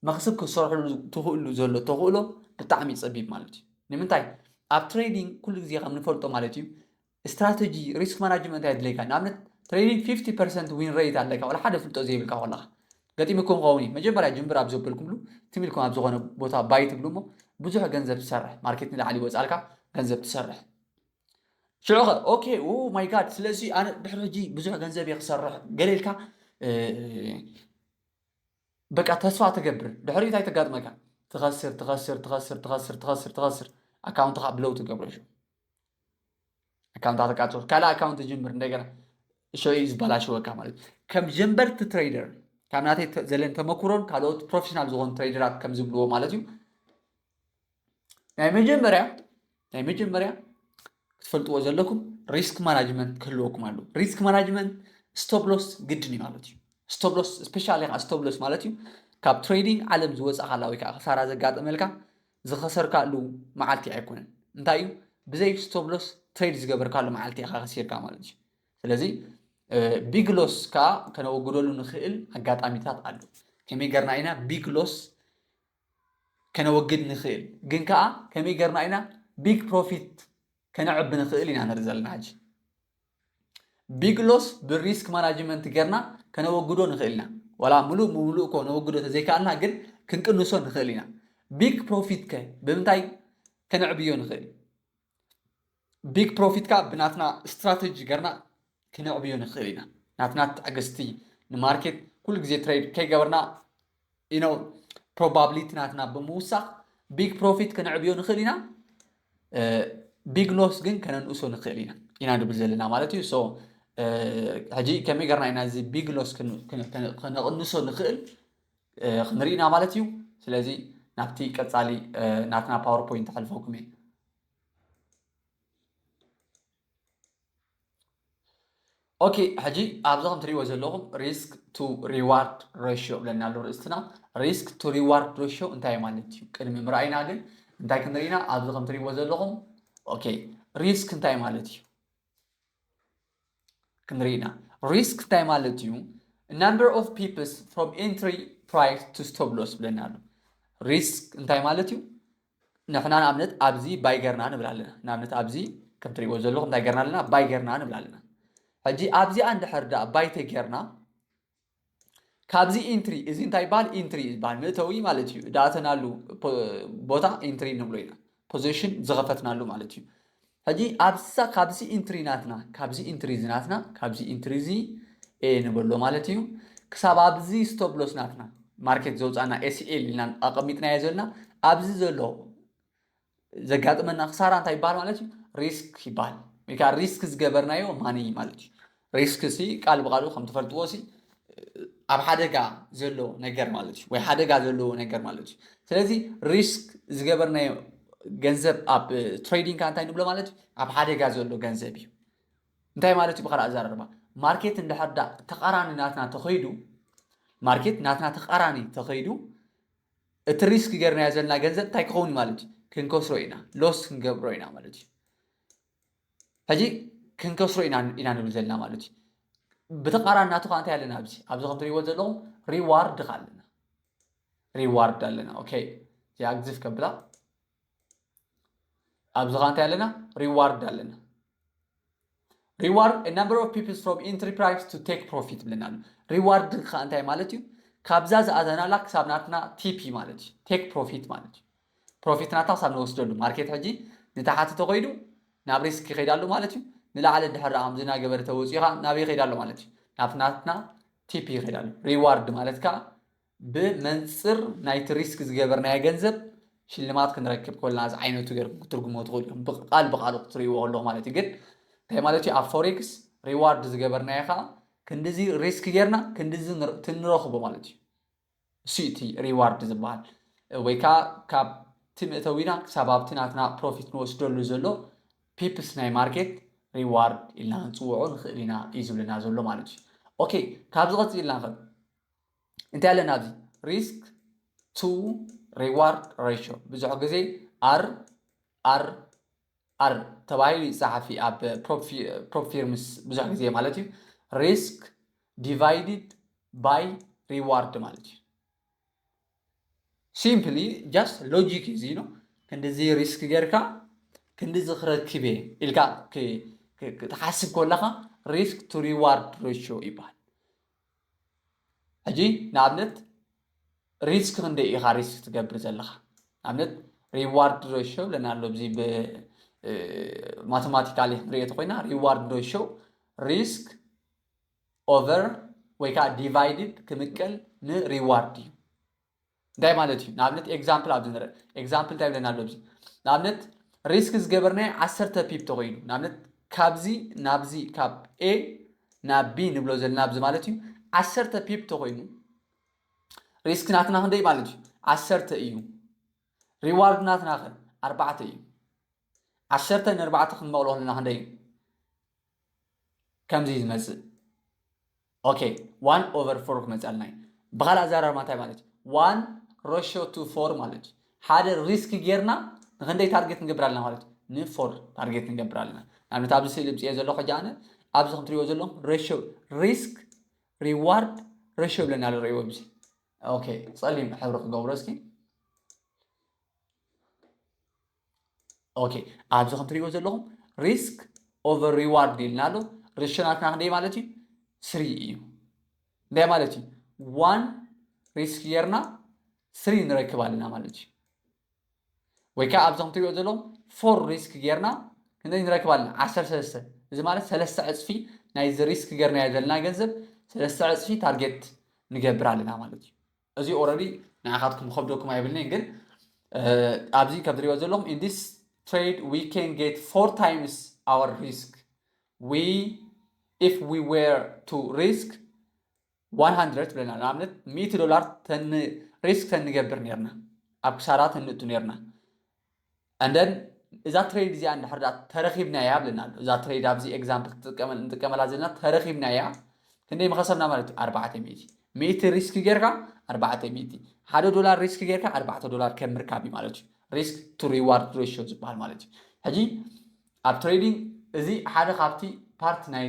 መኽስብ ክትሰርሕሉ ትኽእሉ ዘሎ ተኽእሎ ብጣዕሚ ጸቢብ ማለት እዩ። ንምንታይ? ኣብ ትሬዲንግ ኩሉ ግዜ ከም ንፈልጦ ማለት እዩ፣ ስትራተጂ ሪስክ ማናጅመንት ኣየድልየካ። ንኣብነት ትሬዲንግ ፊፍቲ ፐርሰንት ዊን ሬት ኣለካ፣ ዋላ ሓደ ፍልጦ ዘይብልካ ከለኻ ገጢምኩም ክኸውን እዩ። መጀመርያ ጅምብር ኣብ ዘበልኩምሉ ትም ኢልኩም ኣብ ዝኾነ ቦታ ባይ ትብሉ እሞ ብዙሕ ገንዘብ ትሰርሕ፣ ማርኬት ንላዕሊ ይወጻልካ፣ ገንዘብ ትሰርሕ። ሽዑ ኸ ኦኬ ኦ ማይ ጋድ፣ ስለዚ ኣነ ድሕሪ ሕጂ ብዙሕ ገንዘብ እየ ክሰርሕ ገለ ኢልካ በቃ ተስፋ ትገብር። ድሕሪኡ እንታይ ተጋጥመካ? ትኸስር ትኸስር ትኸስር ትኸስር ትኸስር ትኸስር፣ ኣካውንትኻ ብለው ትገብሮ። ሽዑ ኣካውንት ተቃጽሎ፣ ካልእ ኣካውንት ትጅምር እንደገና። ሽዑ እዩ ዝበላሽወካ ማለት እዩ። ከም ጀንበርቲ ትሬደር፣ ካብ ናተይ ዘለኒ ተመኩሮን ካልኦት ፕሮፌሽናል ዝኾኑ ትሬደራት ከም ዝብልዎ ማለት እዩ፣ ናይ መጀመርያ ናይ መጀመርያ ክትፈልጥዎ ዘለኩም ሪስክ ማናጅመንት ክህልወኩም ኣለዎ። ሪስክ ማናጅመንት ስቶፕ ሎስ ግድን እዩ ማለት እዩ። ስቶፕ ሎስ ስፔሻሊ ከዓ ስቶፕ ሎስ ማለት እዩ ካብ ትሬዲንግ ዓለም ዝወፃእካ ኣላ ወይ ከዓ ክሳራ ዘጋጠመልካ ዝኸሰርካሉ መዓልቲ ኣይኮነን። እንታይ እዩ? ብዘይ ስቶፕ ሎስ ትሬድ ዝገበርካሉ መዓልቲ ኢኻ ከሲርካ ማለት እዩ። ስለዚ ቢግ ሎስ ከዓ ከነወግደሉ ንኽእል ኣጋጣሚታት ኣሎ። ከመይ ገርና ኢና ቢግ ሎስ ከነወግድ ንኽእል? ግን ከዓ ከመይ ገርና ኢና ቢግ ፕሮፊት ከነዕቢ ንኽእል ኢና ንርኢ ዘለና ሕጂ። ቢግ ሎስ ብሪስክ ማናጅመንት ገርና ከነወግዶ ንኽእል ኢና። ዋላ ሙሉእ ሙሉእ እኮ ነወግዶ ተዘይከኣልና ግን ክንቅንሶ ንኽእል ኢና። ቢግ ፕሮፊት ከ ብምንታይ ከነዕብዮ ንኽእል? ቢግ ፕሮፊት ከዓ ብናትና ስትራተጂ ገርና ክነዕብዮ ንኽእል ኢና። ናትና ትዕግስቲ ንማርኬት ኩሉ ግዜ ትሬድ ከይገበርና ኢኖ ፕሮባብሊቲ ናትና ብምውሳኽ ቢግ ፕሮፊት ክነዕብዮ ንኽእል ኢና። ቢግ ሎስ ግን ከነንእሶ ንኽእል ኢና ኢና ንብል ዘለና ማለት እዩ። ሶ ሕጂ ከመይ ገርና ኢና እዚ ቢግ ሎስ ከነቕንሶ ንኽእል ክንርኢ ኢና ማለት እዩ። ስለዚ ናብቲ ቀፃሊ ናትና ፓወርፖይንት ከሕልፈኩም እየ። ኦኬ፣ ሕጂ ኣብዚ ከም ትሪእዎ ዘለኹም ሪስክ ቱ ሪዋርድ ሬሽዮ ብለና ኣሎ ርእስትና። ሪስክ ቱ ሪዋርድ ሬሽዮ እንታይ ማለት እዩ? ቅድሚ ምርኣይና ግን እንታይ ክንርኢ ኢና? ኣብዚ ከም ትሪእዎ ዘለኹም ኦኬ፣ ሪስክ እንታይ ማለት እዩ? ክንርኢ ኢና። ሪስክ እንታይ ማለት እዩ? Number of pips from entry price to stop loss ብለና ኣሎ። ሪስክ እንታይ ማለት እዩ? ንሕና ንኣብነት ኣብዚ ባይ ገርና ንብል ኣለና። ንኣብነት ኣብዚ ከም ትሪእዎ ዘለኹም እንታይ ገርና ኣለና? ባይ ገርና ንብል ኣለና። ሕጂ ኣብዚኣ እንድሕር ደኣ ባይ ተጌርና ካብዚ ኢንትሪ፣ እዚ እንታይ ይበሃል? ኢንትሪ ይበሃል፣ መእተዊ ማለት እዩ። ደኣተናሉ ቦታ ኢንትሪ ንብሎ ኢና፣ ፖዚሽን ዝኸፈትናሉ ማለት እዩ። ሕጂ ኣብሳ ካብዚ ኢንትሪ ናትና ካብዚ ኢንትሪ እዚ ናትና ካብዚ ኢንትሪ እዚ ኤ ንበሎ ማለት እዩ። ክሳብ ኣብዚ ስቶፕ ሎስ ናትና ማርኬት ዘውፃና ኤስኤል ኢልና ኣቐሚጥናዮ ዘለና ኣብዚ ዘሎ ዘጋጥመና ክሳራ እንታይ ይበሃል ማለት እዩ? ሪስክ ይበሃል። ወይ ከዓ ሪስክ ዝገበርናዮ ማኒ ማለት እዩ። ሪስክ ሲ ቃል ብቃሉ ከም ትፈልጥዎ ሲ ኣብ ሓደጋ ዘሎ ነገር ማለት እዩ፣ ወይ ሓደጋ ዘለዎ ነገር ማለት እዩ። ስለዚ ሪስክ ዝገበርናዮ ገንዘብ ኣብ ትሬዲንግ እንታይ ንብሎ ማለት እዩ? ኣብ ሓደጋ ዘሎ ገንዘብ እዩ። እንታይ ማለት እዩ? ብኻልእ ኣዘራርባ ማርኬት እንድሕር ዳ ተቃራኒ ናትና ተኸይዱ፣ ማርኬት ናትና ተቃራኒ ተኸይዱ እቲ ሪስክ ጌርናዮ ዘለና ገንዘብ እንታይ ክኸውን ማለት እዩ? ክንከስሮ ኢና፣ ሎስ ክንገብሮ ኢና ማለት እዩ። ሕጂ ክንከስሮ ኢና ኢና ንብል ዘለና ማለት እዩ። ብተቃራኒ ናቱ ከዓ እንታይ ኣለና? ኣብዚ ኣብዚ ከም ትሪእዎ ዘለኹም ሪዋርድ ከዓ ኣለና። ሪዋርድ ኣለና። ኦኬ፣ እዚኣ ግዝፍ ከብላ። ኣብዚ ከዓ እንታይ ኣለና? ሪዋርድ ኣለና። Reward a number of people from enterprise to take profit ብለና ኣሎ። ሪዋርድ ከዓ እንታይ ማለት እዩ? ካብዛ ዝኣተናላ ክሳብ ናትና ቲፒ ማለት እዩ። ቴክ ፕሮፊት ማለት እዩ። ፕሮፊት ናታ ክሳብ ንወስደሉ። ማርኬት ሕጂ ንታሕቲ ተኸይዱ ናብ ሪስክ ይኸይድ ኣሎ ማለት እዩ። ንላዕሊ ድሕር ደኣ ከምዚ እናገበረ ተወፂኡ ከዓ ናበይ ይኸይድ ኣሎ ማለት እዩ? ናብ ናትና ቲፒ ይኸይድ ኣሎ። ሪዋርድ ማለት ከዓ ብመንፅር ናይቲ ሪስክ ዝገበርናዮ ገንዘብ ሽልማት ክንረክብ ከለና ዝዓይነቱ ገይርኩም ክትርጉሞ ትኽእሉ ኢኹም። ብቃል ብቃሉ ክትርእይዎ ከለኹ ማለት እዩ። ግን እንታይ ማለት እዩ? ኣብ ፎሬክስ ሪዋርድ ዝገበርናዮ ከዓ ክንድዚ ሪስክ ጌርና ክንድዚ ንር- ትንረኽቦ ማለት እዩ። እሱ እቲ ሪዋርድ ዝበሃል። ወይ ከዓ ካብቲ መእተዊና ክሳብ ኣብቲ ናትና ፕሮፊት ንወስደሉ ዘሎ ፒፕስ ናይ ማርኬት ሪዋርድ ኢልና ክንፅውዖ ንኽእል ኢና እዩ ዝብለና ዘሎ ማለት እዩ። ኦኬ፣ ካብዚ ቀፂልና ንኽእል እንታይ ኣለና ኣብዚ? ሪስክ ቱ ሪዋርድ ሬሽዮ ብዙሕ ግዜ ኣር ኣር ኣር ተባሂሉ ይፀሓፍ እዩ ኣብ ፕሮፕ ፊርምስ ብዙሕ ግዜ ማለት እዩ። ሪስክ ዲቫይድድ ባይ ሪዋርድ ማለት እዩ። ሲምፕሊ ጃስት ሎጂክ እዚ ነው። ክንድዚ ሪስክ ጌርካ ክንድዚ ክረክብ እየ ኢልካ ክትሓስብ ከለካ ሪስክ ቱ ሪዋርድ ሬሽዮ ይበሃል። ሕጂ ንኣብነት ሪስክ ክንደይ ኢኻ ሪስክ ትገብር ዘለኻ? ንኣብነት ሪዋርድ ሬሽዮ ብለና ኣሎ። እዚ ብማቴማቲካሊ ክንሪኦ ተኮይና ሪዋርድ ሬሽዮ ሪስክ ኦቨር ወይ ከዓ ዲቫይድድ ክምቀል ንሪዋርድ እዩ። እንታይ ማለት እዩ? ንኣብነት ኤግዛምፕል ኣብዚ ንረ ኤግዛምፕል እንታይ ብለና ኣሎ? እዚ ንኣብነት ሪስክ ዝገበርናዮ ዓሰርተ ፒፕ ተኮይኑ ንኣብነት ካብዚ ናብዚ ካብ ኤ ናብ ቢ ንብሎ ዘለና ኣብዚ ማለት እዩ። ዓሰርተ ፒፕ ተኮይኑ ሪስክ ናትና ክንደይ ማለት እዩ? ዓሰርተ እዩ። ሪዋርድ ናትና ከ ኣርባዕተ እዩ። ዓሰርተ ንኣርባዕተ ክንመቕሎ ከለና ክንደይ እዩ? ከምዚ እዩ ዝመፅእ። ኦኬ፣ ዋን ኦቨር ፎር ክመፀልና እዩ። ብካልእ ኣዘራርባ እንታይ ማለት እዩ? ዋን ሬሽዮ ቱ ፎር ማለት እዩ። ሓደ ሪስክ ጌርና ንክንደይ ታርጌት ንገብር ኣለና ማለት እዩ? ንፎር ታርጌት ንገብር ኣለና። ንኣብነት ኣብዚ ስእሊ ምፅኦ ዘለኹ ሕጂ ኣነ ኣብዚ ከም ትሪእዎ ዘለኹም ሬሽዮ ሪስክ ሪዋርድ ሬሽዮ ብለና ኣሎ። ርእይዎ ኣብዚ። ኦኬ፣ ፀሊም ሕብሪ ክገብሮ እስኪ። ኦኬ፣ ኣብዚ ከም ትሪእዎ ዘለኹም ሪስክ ኦቨር ሪዋርድ ኢልና ኣሎ። ሬሽዮ ናትና ክንደይ ማለት እዩ? ስሪ እዩ። እንታይ ማለት እዩ? ዋን ሪስክ ጌርና ስሪ ንረክብ ኣለና ማለት እዩ። ወይ ከዓ ኣብዚ ከም ትሪእዎ ዘለኹም ፎር ሪስክ ጌርና ክንደይ ንረክብ ኣለና? ዓሰርተ ሰለስተ። እዚ ማለት ሰለስተ ዕፅፊ ናይዚ ሪስክ ጌርናዮ ዘለና ገንዘብ ሰለስተ ዕፅፊ ታርጌት ንገብር ኣለና ማለት እዩ። እዚ ኦረዲ ንዓኻትኩም ከብደኩም ኣይብልን'የ፣ ግን ኣብዚ ከም ትሪእዎ ዘለኹም in this trade we can get four times our risk we if we were to risk one hundred ብለና ንኣብነት ሚእቲ ዶላር ሪስክ ተንገብር ነርና ኣብ ክሳራ ተንእቱ ነርና። And then እዛ ትሬድ እዚኣ እንድሕር ዳ ተረኪብናያ ብለና ኣሎ። እዛ ትሬድ ኣብዚ ኤግዛምፕል ንጥቀመላ ዘለና ተረኪብናያ ክንደይ መኸሰብና ማለት እዩ? ኣርባዕተ ሚእቲ። ሚእቲ ሪስክ ጌርካ ኣርባዕተ ሚእቲ፣ ሓደ ዶላር ሪስክ ጌርካ ኣርባዕተ ዶላር ከም ምርካብ እዩ ማለት እዩ። ሪስክ ቱ ሪዋርድ ሬሽዮ ዝበሃል ማለት እዩ። ሕጂ ኣብ ትሬዲንግ እዚ ሓደ ካብቲ ፓርት ናይ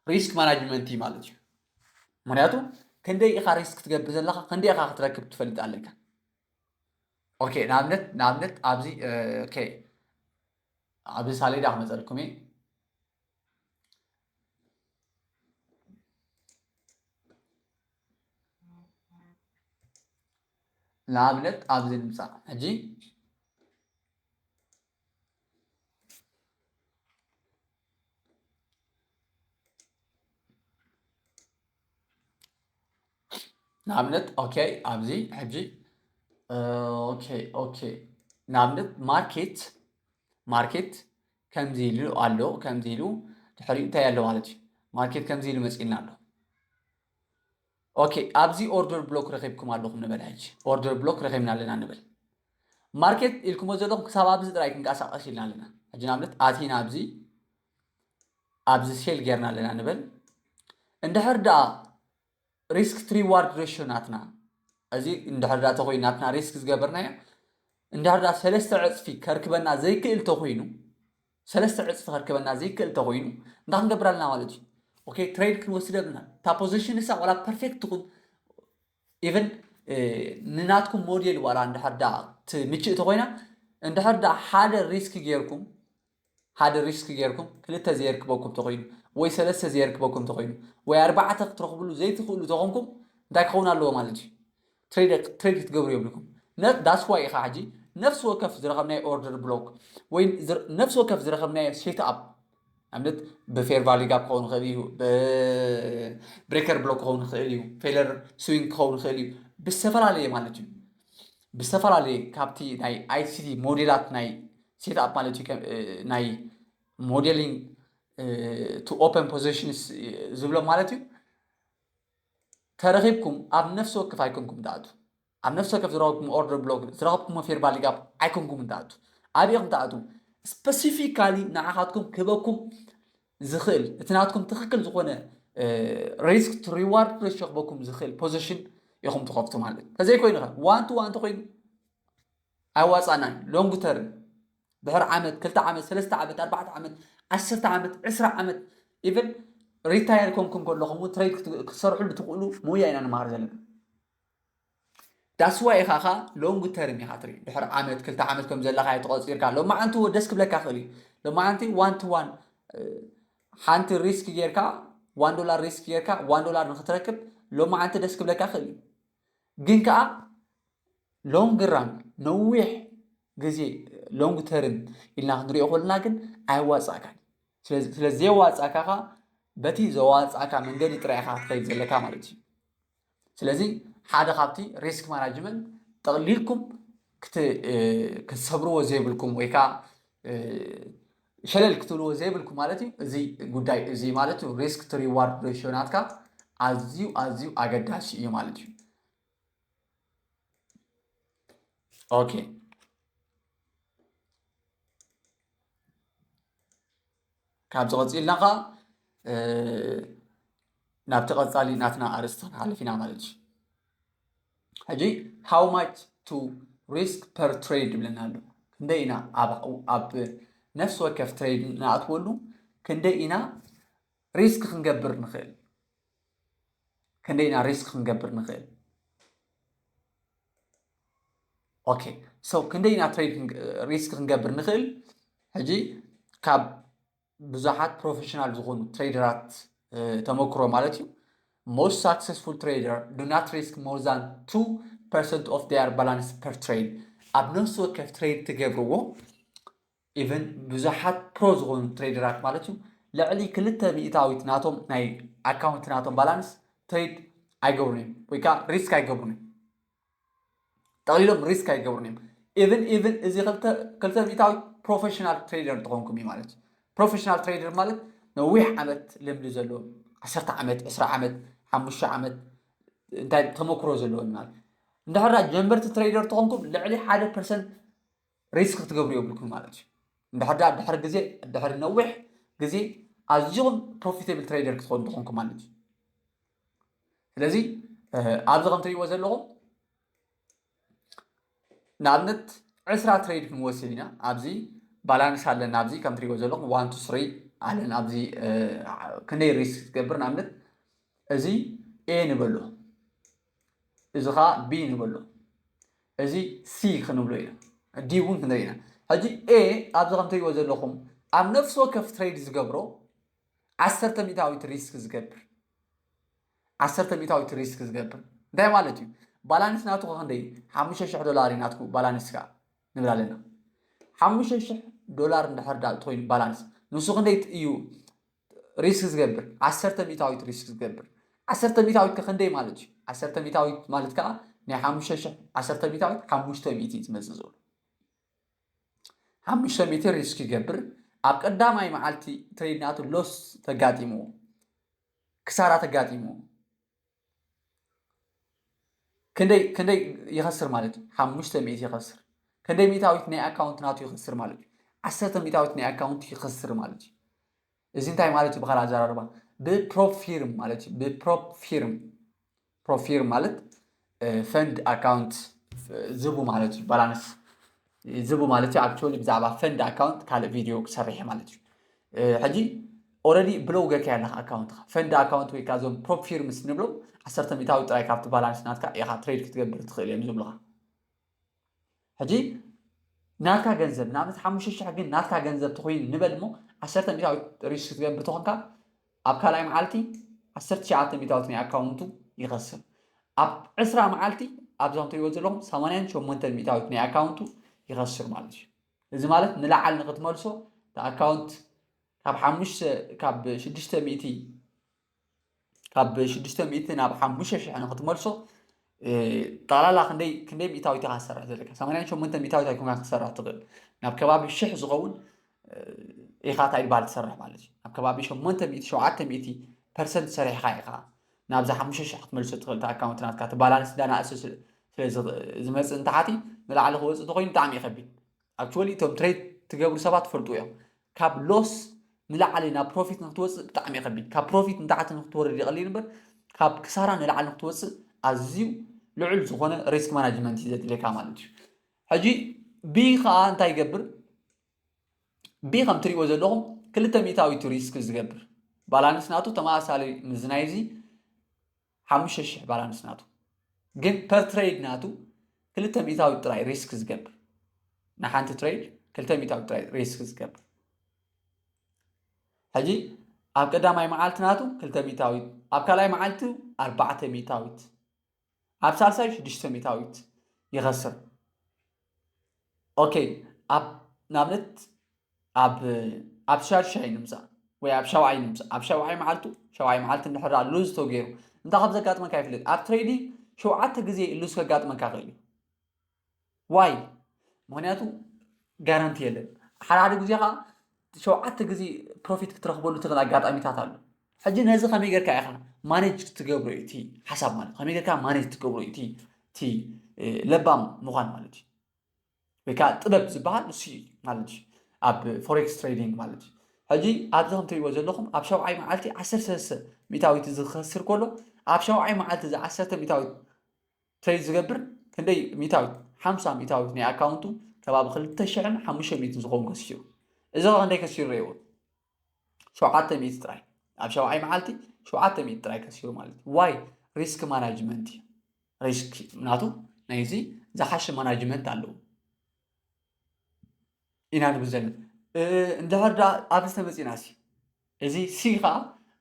ሪስክ ማናጅመንት እዩ ማለት እዩ። ምክንያቱ ክንደይ ኢኻ ሪስክ ትገብር ዘለካ፣ ክንደይ ኢኻ ክትረክብ ትፈልጥ ኣለካ። ኦኬ፣ ንኣብነት ንኣብነት ኣብዚ ኦኬ ኣብዚ ሳሌዳ ክመፀልኩም እየ። ንኣብነት ኣብዚ ንምፃእ ሕጂ ንኣብነት ኦኬ ኣብዚ ሕጂ ኦኬ ኦኬ ንኣብነት ማርኬት ማርኬት ከምዚ ኢሉ ኣሎ። ከምዚ ኢሉ ድሕሪኡ እንታይ ኣሎ ማለት እዩ? ማርኬት ከምዚ ኢሉ መፂልና ኣሎ። ኦኬ ኣብዚ ኦርደር ብሎክ ረኺብኩም ኣለኹም ንበል። ሕጂ ኦርደር ብሎክ ረኺብና ኣለና ንበል። ማርኬት ኢልኩሞ ዘለኹም ክሳብ ኣብዚ ጥራይ ክንቀሳቐስ ኢልና ኣለና። ሕጂ ንኣብነት ኣቲና ኣብዚ ኣብዚ ሴል ጌርና ኣለና ንበል። እንድሕር ደኣ ሪስክ ቱ ሪዋርድ ሬሽዮ ናትና እዚ እንድሕር ዳ ተኮይኑ ናትና ሪስክ ዝገበርናዮ እንድሕር ዳ ሰለስተ ዕፅፊ ከርክበና ዘይክእል ተኮይኑ ሰለስተ ዕፅፊ ከርክበና ዘይክእል ተኮይኑ እንታይ ክንገብር ኣለና ማለት እዩ። ኦኬ ትሬድ ክንወስድ ኣለና። እታ ፖዚሽን እሳ ዋላ ፐርፌክት ትኹን ኢቨን ንናትኩም ሞዴል ዋላ እንድሕር ዳ ትምችእ ተኮይና እንድሕር ዳ ሓደ ሪስክ ጌርኩም ሓደ ሪስክ ጌርኩም ክልተ ዘየርክበኩም ተኮይኑ ወይ ሰለስተ ዘየርክበኩም ተኮይኑ ወይ ኣርባዕተ ክትረኽብሉ ዘይትኽእሉ ተኾንኩም እንታይ ክኸውን ኣለዎ ማለት እዩ። ትሬድ ክትገብሩ የብልኩም። ዳስ ዋይ ኢኻ ሕጂ ነፍሲ ወከፍ ዝረኸብናዮ ኦርደር ብሎክ ወይ ነፍሲ ወከፍ ዝረኸብናዮ ሴት ኣፕ ኣብነት ብፌር ቫሊ ጋፕ ክኸውን ይኽእል እዩ፣ ብሬከር ብሎክ ክኸውን ይኽእል እዩ፣ ፌለር ስዊንግ ክኸውን ይኽእል እዩ። ብዝተፈላለየ ማለት እዩ ብዝተፈላለየ ካብቲ ናይ ኣይሲቲ ሞዴላት ናይ ሴት ኣፕ ማለት እዩ ናይ ሞዴሊንግ ቱ ኦፐን ፖዚሽንስ ዝብሎ ማለት እዩ። ተረኺብኩም ኣብ ነፍሲ ወከፍ ኣይኮንኩም ትኣቱ ኣብ ነፍሲ ወከፍ ዝረኸብኩም ኦርደር ብሎክ ዝረኸብኩም ፌር ቫሊ ጋፕ ኣይኮንኩም ትኣቱ ኣብ ኢኹም ትኣቱ ስፐሲፊካሊ ንዓኻትኩም ክህበኩም ዝኽእል እቲ ናትኩም ትኽክል ዝኾነ ሪስክ ሪዋርድ ሬሽዮ ክበኩም ዝኽእል ፖዚሽን ኢኹም ትኸፍቱ ማለት ተዘይኮይኑ ዋን ቱ ዋን ተኮይኑ ኣይዋፃናን ሎንግ ተርም ድሕሪ ዓመት ክልተ ዓመት ሰለስተ ዓመት ኣርባዕተ ዓመት ዓሰርተ ዓመት ዕስራ ዓመት ኢቨን ሪታየር ኮንኩም ከለኹም ትሬድ ክትሰርሕሉ ትኽእሉ ሞያ ኢና ንመሃር ዘለና። ዳስዋ ኢኻ ኻ ሎንግ ተርም ኢኻ ትርኢ ድሕሪ ዓመት ክልተ ዓመት ከም ዘለኻ ተቆፂርካ ሎማዓንቲ ደስ ክብለካ ክእል እዩ። ሎማዓንቲ ዋን ቱ ዋን ሓንቲ ሪስክ ጌርካ ዋን ዶላር ሪስክ ጌርካ ዋን ዶላር ንክትረክብ ሎማዓንቲ ደስ ክብለካ ክእል እዩ። ግን ከዓ ሎንግ ራን ነዊሕ ግዜ ሎንግ ተርም ኢልና ክንሪኦ ከለና ግን ኣየዋፃእካን። ስለዘየዋፃእካ ካ በቲ ዘዋፃእካ መንገዲ ጥራይ ኢካ ክትከይድ ዘለካ ማለት እዩ። ስለዚ ሓደ ካብቲ ሪስክ ማናጅመንት ጠቕሊልኩም ክትሰብርዎ ዘይብልኩም ወይ ከዓ ሸለል ክትብልዎ ዘይብልኩም ማለት እዩ። እዚ ጉዳይ እዚ ማለት እዩ ሪስክ ቱ ሪዋርድ ሬሽዮ ናትካ ኣዝዩ ኣዝዩ ኣገዳሲ እዩ ማለት እዩ። ኦኬ ካብዚ ቀፂልና ከዓ ናብቲ ቀፃሊ ናትና ኣርእስቲ ክንሓልፍ ኢና ማለት እዩ። ሕጂ how much to risk per trade ይብለና ኣሎ። ክንደይ ኢና ኣብ ነፍሲ ወከፍ ትሬድ ንኣትወሉ ክንደይ ኢና ሪስክ ክንገብር ንኽእል ክንደይ ኢና ሪስክ ክንገብር ንኽእል ኦኬ ሶ ክንደይ ኢና ትሬድ ሪስክ ክንገብር ንኽእል ሕጂ ካብ ብዙሓት ፕሮፌሽናል ዝኾኑ ትሬደራት ተመክሮ ማለት እዩ most successful trader do not risk more than two percent of their balance per trade ኣብ ነፍሲ ወከፍ ትሬድ ትገብርዎ ኢቨን ብዙሓት ፕሮ ዝኾኑ ትሬደራት ማለት እዩ ልዕሊ ክልተ ሚእታዊት ናቶም ናይ ኣካውንት ናቶም ባላንስ ትሬድ ኣይገብሩን እዮም ወይ ከዓ ሪስክ ኣይገብሩን እዮም ጠቕሊሎም ሪስክ ኣይገብሩን እዮም ኢቨን ኢቨን እዚ ክልተ ሚእታዊት ፕሮፌሽናል ትሬደር እንተኾንኩም እዩ ማለት እዩ ፕሮፌሽናል ትሬደር ማለት ነዊሕ ዓመት ልምዲ ዘለዎም ዓሰርተ ዓመት ዕስራ ዓመት ሓሙሽተ ዓመት እንታይ ተመክሮ ዘለዎም ማለት እንድሕር ጀንበርቲ ትሬደር ተኾንኩም ልዕሊ ሓደ ፐርሰንት ሪስክ ክትገብሩ የብልኩም ማለት እዩ እንድሕር ድሕሪ ግዜ ድሕሪ ነዊሕ ግዜ ኣዝኹም ፕሮፊቴብል ትሬደር ክትኾኑ ተኾንኩም ማለት እዩ ስለዚ ኣብዚ ከም ትሪእዎ ዘለኹም ንኣብነት ዕስራ ትሬድ ክንወስድ ኢና ኣብዚ ባላንስ ኣለና ኣብዚ ከም ትሪእዎ ዘለኹም ዋን ቱ ስሪ ኣለን ኣብዚ ክንደይ ሪስክ ክትገብር ንኣብነት እዚ ኤ ንበሎ እዚ ከዓ ቢ ንበሎ እዚ ሲ ክንብሎ ኢና ዲ እውን ክንርኢ ኢና ሕጂ ኤ ኣብዚ ከም ትሪእዎ ዘለኹም ኣብ ነፍሲ ወከፍ ትሬድ ዝገብሮ ዓሰርተ ሚእታዊት ሪስክ ዝገብር ዓሰርተ ሚእታዊት ሪስክ ዝገብር እንታይ ማለት እዩ ባላንስ ናቱ ክንደይ ሓሙሽተ ሽሕ ዶላር እዩ ናትኩ ባላንስካ ንብል ኣለና ሓሙሽተ ሽሕ ዶላር እንድሕር ዳ ተኮይኑ ባላንስ ንሱ ክንደይ እዩ ሪስክ ዝገብር ዓሰርተ ሚእታዊት ሪስክ ዝገብር ዓሰርተ ሚእታዊት ከ ክንደይ ማለት እዩ ዓሰርተ ሚእታዊት ማለት ከዓ ናይ ሓሙሽተ ሽሕ ዓሰርተ ሚእታዊት ሓሙሽተ ሚእቲ እዩ ዝመፅእ ዘሎ ሓሙሽተ ሚእቲ ሪስክ ይገብር ኣብ ቀዳማይ መዓልቲ ትሬድ ናቱ ሎስ ተጋጢምዎ ክሳራ ተጋጢምዎ ክንደይ ክንደይ ይኸስር ማለት እዩ ሓሙሽተ ሚእቲ ይኸስር ክንደይ ሚእታዊት ናይ ኣካውንት ናቱ ይኸስር ማለት እዩ ዓሰርተ ሚእታዊት ናይ ኣካውንት ይኸስር ማለት እዩ እዚ እንታይ ማለት እዩ ብካል ኣዘራርባ ብፕሮፊርም ማለት እዩ ብፕሮፊርም ፕሮፊርም ማለት ፈንድ ኣካውንት ዝቡ ማለት እዩ። ባላንስ ዝቡ ማለት እዩ። ኣክቹዋሊ ብዛዕባ ፈንድ ኣካውንት ካልእ ቪድዮ ክሰርሕ ማለት እዩ። ሕጂ ኦረዲ ብለው ገካ ያለካ ኣካውንትካ ፈንድ ኣካውንት ወይ ከዓ እዞም ፕሮፕ ፊርምስ ንብሎም ዓሰርተ ሚእታዊ ጥራይ ካብቲ ባላንስ ናትካ ኢኻ ትሬድ ክትገብር ትኽእል እዮም ዝብሉካ። ሕጂ ናትካ ገንዘብ ንኣብነት ሓሙሽተ ሽሕ ግን ናትካ ገንዘብ ተኮይኑ ንበል እሞ ዓሰርተ ሚእታዊት ሪስክ ክትገብር ተኾንካ ኣብ ካልኣይ መዓልቲ ዓሰርተ ትሽዓተ ሚእታዊት ናይ ኣካውንቱ ይኸስር። ኣብ ዕስራ መዓልቲ ኣብዞም ትሪእዎ ዘለኹም ሰማንያን ሸሞንተን ሚእታዊት ናይ ኣካውንቱ ይኸስር ማለት እዩ። እዚ ማለት ንላዓል ንክትመልሶ ኣካውንት ካብ ሓሙሽተ ካብ ሽዱሽተ ሚእቲ ካብ ሽዱሽተ ሚእቲ ናብ ሓሙሽተ ሽሕ ንክትመልሶ ጠቕላላ ክንደይ ክንደይ ሚእታዊት ኢኻ ትሰርሕ ዘለካ? ሰማንያን ሸሞንተ ሚእታዊት ኣይኮንካ ክትሰርሕ ትኽእል። ናብ ከባቢ ሽሕ ዝኸውን ኢኻ እንታይ ድባል ትሰርሕ ማለት እዩ። ናብ ከባቢ ሸሞንተ ሚእቲ ሸውዓተ ሚእቲ ፐርሰንት ሰሪሕካ ኢኻ ናብዛ ሓሙሽተ ሽሕ ክትመልሶ ትኽእል። ኣካውንት ናትካ ትባላንስ እንዳናእሰ ስለዝመፅእ ንታሕቲ ንላዕሊ ክወፅእ ተኮይኑ ብጣዕሚ ይኸቢድ። ኣክቹዋሊ እቶም ትሬድ ትገብሩ ሰባት ትፈልጡ እዮም። ካብ ሎስ ንላዕሊ ናብ ፕሮፊት ንክትወፅእ ብጣዕሚ ይኸቢድ። ካብ ፕሮፊት ንታሕቲ ንክትወርድ ይቐሊል እምበር ካብ ክሳራ ንላዕሊ ንክትወፅእ ኣዝዩ ልዑል ዝኾነ ሪስክ ማናጅመንት እዩ ዘድልየካ ማለት እዩ። ሕጂ ቢ ከዓ እንታይ ይገብር? ቢ ከም ትሪእዎ ዘለኹም ክልተ ሚእታዊት ሪስክ ዝገብር ባላንስ ናቱ ተመሳሳሊ ምስ ናይዚ ሓሙሽተ ሽሕ ባላንስ ናቱ ግን ፐር ትሬድ ናቱ ክልተ ሚእታዊት ጥራይ ሪስክ ዝገብር ንሓንቲ ትሬድ ክልተ ሚእታዊት ጥራይ ሪስክ ዝገብር ሕጂ ኣብ ቀዳማይ መዓልቲ ናቱ ክልተ ሚእታዊት ኣብ ካልኣይ መዓልቲ ኣርባዕተ ሚእታዊት ኣብ ሳልሳይ ሽዱሽተ ሚእታዊት ይኸስር። ኦኬ ኣብ ንኣብነት ኣብ ኣብ ሻድሻይ ንምፃእ ወይ ኣብ ሻውዓይ ንምፃእ ኣብ ሻውዓይ መዓልቱ ሻውዓይ መዓልቲ እንድሕር ሉዝ ተገይሩ እንታይ ከም ዘጋጥመካ ይፍለጥ። ኣብ ትሬዲንግ ሸውዓተ ግዜ ሉዝ ከጋጥመካ ይኽእል እዩ። ዋይ ምክንያቱ ጋራንቲ የለን። ሓደ ሓደ ግዜ ከዓ ሸውዓተ ግዜ ፕሮፊት ክትረክበሉ ትኽእል ኣጋጣሚታት ኣሎ። ሕጂ ነዚ ከመይ ጌርካ ኢኻ ማኔጅ ትገብሮ እዩ እቲ ሓሳብ ማለት ከመይ ጌርካ ማኔጅ ትገብሮ እዩ እቲ ለባም ምዃን ማለት እዩ። ወይ ከዓ ጥበብ ዝበሃል እሱ ማለት እዩ ኣብ ፎሬክስ ትሬዲንግ ማለት እዩ። ሕጂ ኣብዚ ከም ትሪእዎ ዘለኹም ኣብ ሸውዓይ መዓልቲ ዓሰርተ ሰለስተ ሚእታዊት ዝኸስር ከሎ ኣብ ሸውዓይ መዓልቲ እዚ ዓሰርተ ሚእታዊት ትሬድ ዝገብር ክንደይ ሚእታዊት ሓምሳ ሚእታዊት ናይ ኣካውንቱ ከባቢ ክልተ ሽሕን ሓሙሽተ ሚእትን ዝኸውን ከሲሩ። እዚ ኸ ክንደይ ከሲሩ ረእይዎ? ሸውዓተ ሚእቲ ጥራይ ኣብ ሸውዓይ መዓልቲ ሸውዓተ ሚእቲ ጥራይ ከሲሩ ማለት እዩ። ዋይ ሪስክ ማናጅመንት እዩ። ሪስክ ናቱ ናይዚ ዝሓሸ ማናጅመንት ኣለዎ ኢና ንብል ዘለና። እንድሕር ዳ ኣብዚ ተመፂና ሲ እዚ ሲ ከዓ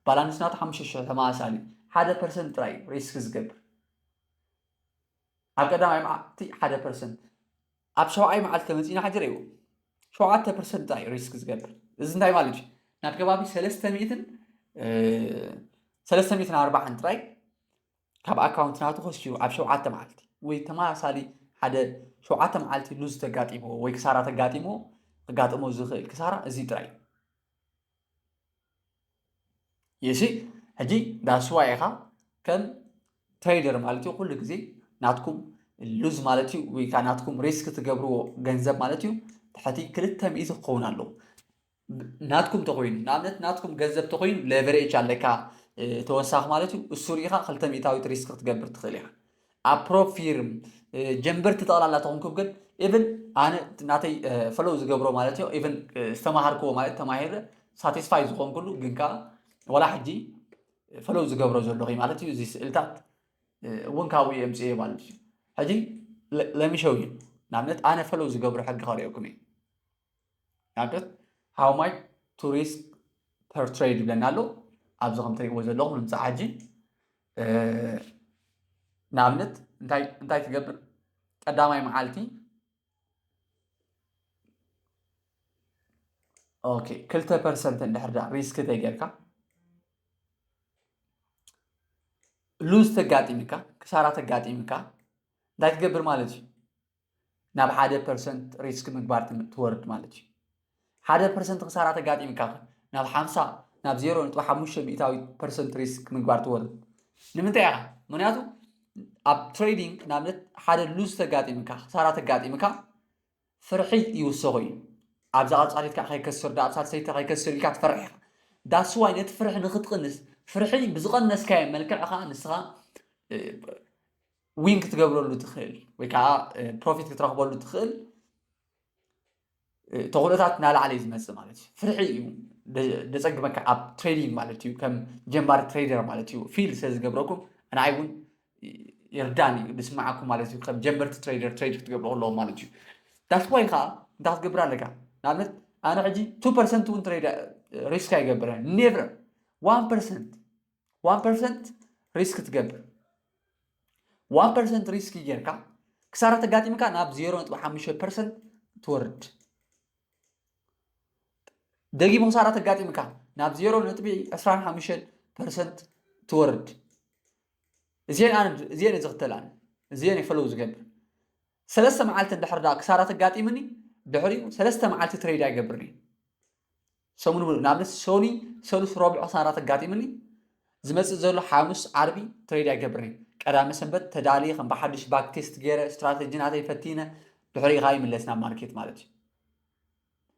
ባላንስ ናቱ ሓሙሽተ ሽሕ ተመሳሳሊ ሓደ ፐርሰንት ጥራይ ሪስክ ዝገብር ኣብ ቀዳማይ መዓልቲ ሓደ ፐርሰንት ኣብ ሸውዓይ መዓልቲ ተመፂና ሕጂ ረእይዎ ሸውዓተ ፐርሰንት ጥራይ ሪስክ ዝገብር እዚ እንታይ ማለት እዩ? ናብ ከባቢ ሰለስተ ሚእትን ሰለስተ ሚእትን ኣርባዓን ጥራይ ካብ ኣካውንት ናቱ ከሲሩ ኣብ ሸውዓተ መዓልቲ ወይ ተመሳሳሊ ሓደ ሸውዓተ መዓልቲ ሉዝ ተጋጢምዎ ወይ ክሳራ ተጋጢምዎ ክጋጥሞ ዝኽእል ክሳራ እዚ ጥራይ ይሲ ሕጂ ዳስዋ ኢኻ ከም ትሬደር ማለት እዩ ኩሉ ግዜ ናትኩም ሉዝ ማለት እዩ ወይ ከዓ ናትኩም ሪስክ ትገብርዎ ገንዘብ ማለት እዩ ትሕቲ ክልተ ሚእቲ ክኸውን ኣለዎ። ናትኩም ተኮይኑ ንኣብነት ናትኩም ገንዘብ ተኮይኑ ሌቨሬጅ ኣለካ ተወሳኺ ማለት እዩ እሱ ርኢኻ ክልተ ሚእታዊት ሪስክ ክትገብር ትኽእል ኢኻ። ኣብ ፕሮፊርም ጀንበርቲ ጠቕላላ ተኾንኩም ግን ኢቭን ኣነ ናተይ ፈለው ዝገብሮ ማለት እዩ ኢቭን ዝተማሃርክዎ ማለት ተማሂረ ሳቲስፋይ ዝኾንኩሉ ግን ከዓ ወላ ሕጂ ፈለው ዝገብሮ ዘለኹ ማለት እዩ እዚ ስእልታት እውን ካብኡ የምፅእ ማለት እዩ። ሕጂ ለሚሸው እዩ ንኣብነት ኣነ ፈለው ዝገብሮ ሕጊ ከሪኦኩም እዩ ንኣብነት how much to risk per trade ይብለና ኣሎ። ኣብዚ ከም ትሪእዎ ዘለኹም ንምፃእ ሕጂ ንኣብነት እንታይ ትገብር ቀዳማይ መዓልቲ ኦኬ ክልተ ፐርሰንት እንድሕር ዳ ሪስክ ተጌርካ ሉዝ ተጋጢምካ ክሳራ ተጋጢምካ እንታይ ትገብር ማለት እዩ ናብ ሓደ ፐርሰንት ሪስክ ምግባር ትወርድ ማለት እዩ። ሓደ ፐርሰንት ክሳራ ተጋጢምካ ናብ ሓምሳ ናብ ዜሮ ነጥቢ ሓሙሽተ ሚእታዊት ፐርሰንት ሪስክ ምግባር ትወርድ። ንምንታይ ኢኻ? ምክንያቱ ኣብ ትሬዲንግ ንኣብነት ሓደ ሉዝ ተጋጢምካ ክሳራ ተጋጢምካ ፍርሒ ይውሰኾ እዩ። ኣብዛ ቀፃሊት ከዓ ከይከስር ዳ ኣብ ሳልሰይቲ ከይከስር ኢልካ ትፈርሕ ኢኻ። ዳስዋይ ነቲ ፍርሒ ንክትቕንስ ፍርሒ ብዝቐነስካዮ መልክዕ ከዓ ንስኻ ዊን ክትገብረሉ ትኽእል ወይ ከዓ ፕሮፊት ክትረኽበሉ ትኽእል ተኽእሎታት እናላዕለ እዩ ዝመፅእ ማለት እዩ። ፍርሒ እዩ ደፀግመካ ኣብ ትሬዲንግ ማለት እዩ። ከም ጀማሪ ትሬደር ማለት እዩ ፊል ስለ ዝገብረኩም ንዓይ እውን ይርዳን እዩ ዝስማዓኩም ማለት እዩ። ከም ጀመርቲ ትሬደር ትሬድ ክትገብሩ ከለዎም ማለት እዩ። ዳስ ዋይ ከዓ እንታይ ክትገብር ኣለካ? ንኣብነት ኣነ ሕጂ ቱ ፐርሰንት እውን ትሬድ ሪስክ ኣይገብረን። ኔቨር ዋን ፐርሰንት ዋን ፐርሰንት ሪስክ ትገብር። ዋን ፐርሰንት ሪስክ ጌርካ ክሳራ ተጋጢምካ ናብ ዜሮ ነጥቢ ሓሙሽተ ፐርሰንት ትወርድ። ደጊሙ ክሳራ ተጋጢምካ ናብ ዜሮ ነጥቢ ዕስራን ሓሙሽተን ፐርሰንት ትወርድ። እዚአን ኣነ እዚአን እየ ዝኽተላን እዚአን እየ ፈለው ዝገብር። ሰለስተ መዓልቲ እንድሕር ዳ ክሳራ ተጋጢምኒ ድሕሪኡ ሰለስተ መዓልቲ ትሬድ ኣይገብርን እየ። ሰሙን ሙሉእ ንኣብነት ሶኒ ሰሉስ ረብዖ ክሳራ ተጋጢምኒ ዝመፅእ ዘሎ ሓሙስ ዓርቢ ትሬድ ኣይገብርን እየ። ቀዳመ ሰንበት ተዳልየ ከም ብሓድሽ ባክ ቴስት ገይረ ስትራተጂ ናተይ ፈቲነ ድሕሪኡ ከዓ ይምለስ ናብ ማርኬት ማለት እዩ።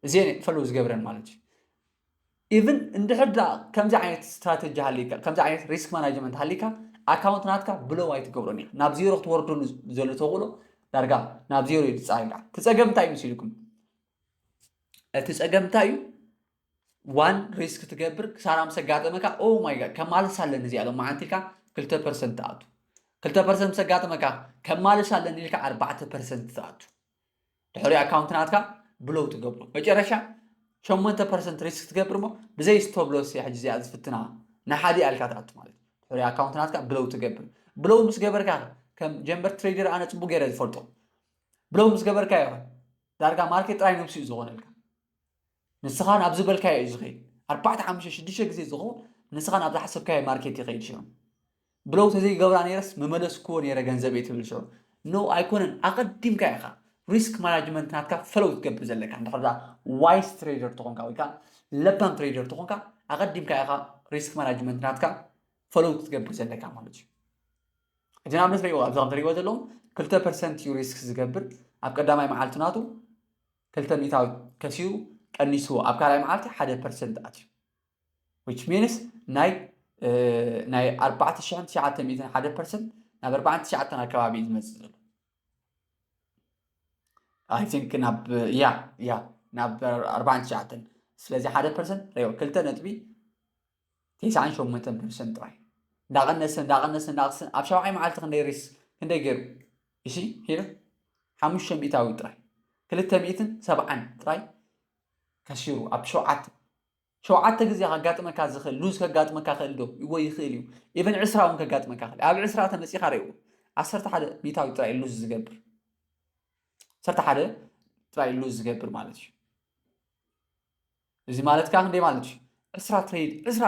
እዚአን እየ ፈለው ዝገብረን ማለት እዩ። ኢቭን እንድሕር ዳ ከምዚ ዓይነት ስትራተጂ ሃሊካ ከምዚ ዓይነት ሪስክ ማናጅመንት ሃሊካ ኣካውንት ናትካ ብለው ኣይትገብሮን ኢኻ። ናብ ዜሮ ክትወርደሉ ዘሎ ተኽእሎ ዳርጋ ናብ ዜሮ እዩ ዝፃጋ። እቲ ፀገም እንታይ እዩ መሲልኩም? እቲ ፀገም እንታይ እዩ? ዋን ሪስክ ትገብር ክሳራ ምስ ኣጋጠመካ ኦ ማይ ጋድ ከማልስ ኣለኒ እዚኣ ሎም መዓንቲ ኢልካ ክልተ ፐርሰንት ትኣቱ። ክልተ ፐርሰንት ምስ ኣጋጠመካ ከማልስ ኣለኒ ኢልካ ኣርባዕተ ፐርሰንት ትኣቱ። ድሕሪ ኣካውንት ናትካ ብለው ትገብሮ መጨረሻ ሸሞንተ ፐርሰንት ሪስክ ትገብር እሞ ብዘይ ስቶብ ሎስ እያ ሕጂ እዚኣ ዝፍትና ንሓደ ኣልካ ትኣቱ ማለት እዩ። ድሕሪ ኣካውንት ናትካ ብለው ትገብር። ብለው ምስ ገበርካ ከም ጀምበር ትሬደር ኣነ ፅቡቅ ገይረ ዝፈልጦ ብለው ምስ ገበርካ ይኸ ዳርጋ ማርኬት ጥራይ ነብሱ እዩ ዝኾነልካ። ንስኻ ናብ ዝበልካዮ እዩ ዝኸይድ። ኣርባዕተ ሓሙሽተ ሽዱሽተ ግዜ ዝኸውን ንስኻ ናብ ዝሓሰብካዮ ማርኬት ይኸይድ ሽዑ። ብለው ተዘይገብራ ነይረስ ምመለስክዎ ነይረ ገንዘብ እየ ትብል ሽዑ። ኖ ኣይኮነን። ኣቐዲምካ ኢኻ ሪስክ ማናጅመንት ናትካ ፈለው ትገብር ዘለካ። እንድሕር ዳ ዋይስ ትሬደር ተኾንካ ወይ ከዓ ለባም ትሬደር ተኾንካ ኣቐዲምካ ኢኻ ሪስክ ማናጅመንት ናትካ ፈለው ክትገብር ዘለካ ማለት እዩ። ሕጂ ንኣብነት ሪእዎ ኣብዚ ከም ትሪእዎ ዘለኹም ክልተ ፐርሰንት እዩ ሪስክ ዝገብር ኣብ ቀዳማይ መዓልቲ ናቱ ክልተ ሚእታዊት ከሲሩ ቀኒስዎ ኣብ ካልኣይ መዓልቲ ሓደ ፐርሰንት ኣትዩ which means ናይ ናይ ኣርባዕተ ሽሕን ትሽዓተ ሚእትን ሓደ ፐርሰንት ናብ ኣርባዓን ትሽዓተን ኣካባቢ እዩ ዝመፅእ ዘሎ። I think ናብ ያ ያ ናብ ኣርባዓን ትሽዓተን ስለዚ ሓደ ፐርሰንት ሪኦ ክልተ ነጥቢ ተስዓን ሸሞንተን ፐርሰንት ጥራይ እንዳቐነሰ እንዳቐነሰ እንዳቐነሰ ኣብ ሻውዓይ መዓልቲ ክንደይ ሪስ ክንደይ ገይሩ እሺ ሂር ሓሙሽተ ሚእታዊ ጥራይ ክልተ ሚእትን ሰብዓን ጥራይ ከሲሩ ኣብ ሸውዓተ ሸውዓተ ግዜ ከጋጥመካ ዝኽእል ሉዝ ከጋጥመካ ክእል ዶ ወይ ይኽእል እዩ ኢቨን ዕስራ እውን ከጋጥመካ ክእል ኣብ ዕስራ ተመፂኻ ርእዎ ዓሰርተ ሓደ ሚእታዊ ጥራይ ሉዝ ዝገብር ዓሰርተ ሓደ ጥራይ ሉዝ ዝገብር ማለት እዩ እዚ ማለት ከዓ ክንደይ ማለት እዩ ዕስራ ትሬድ ዕስራ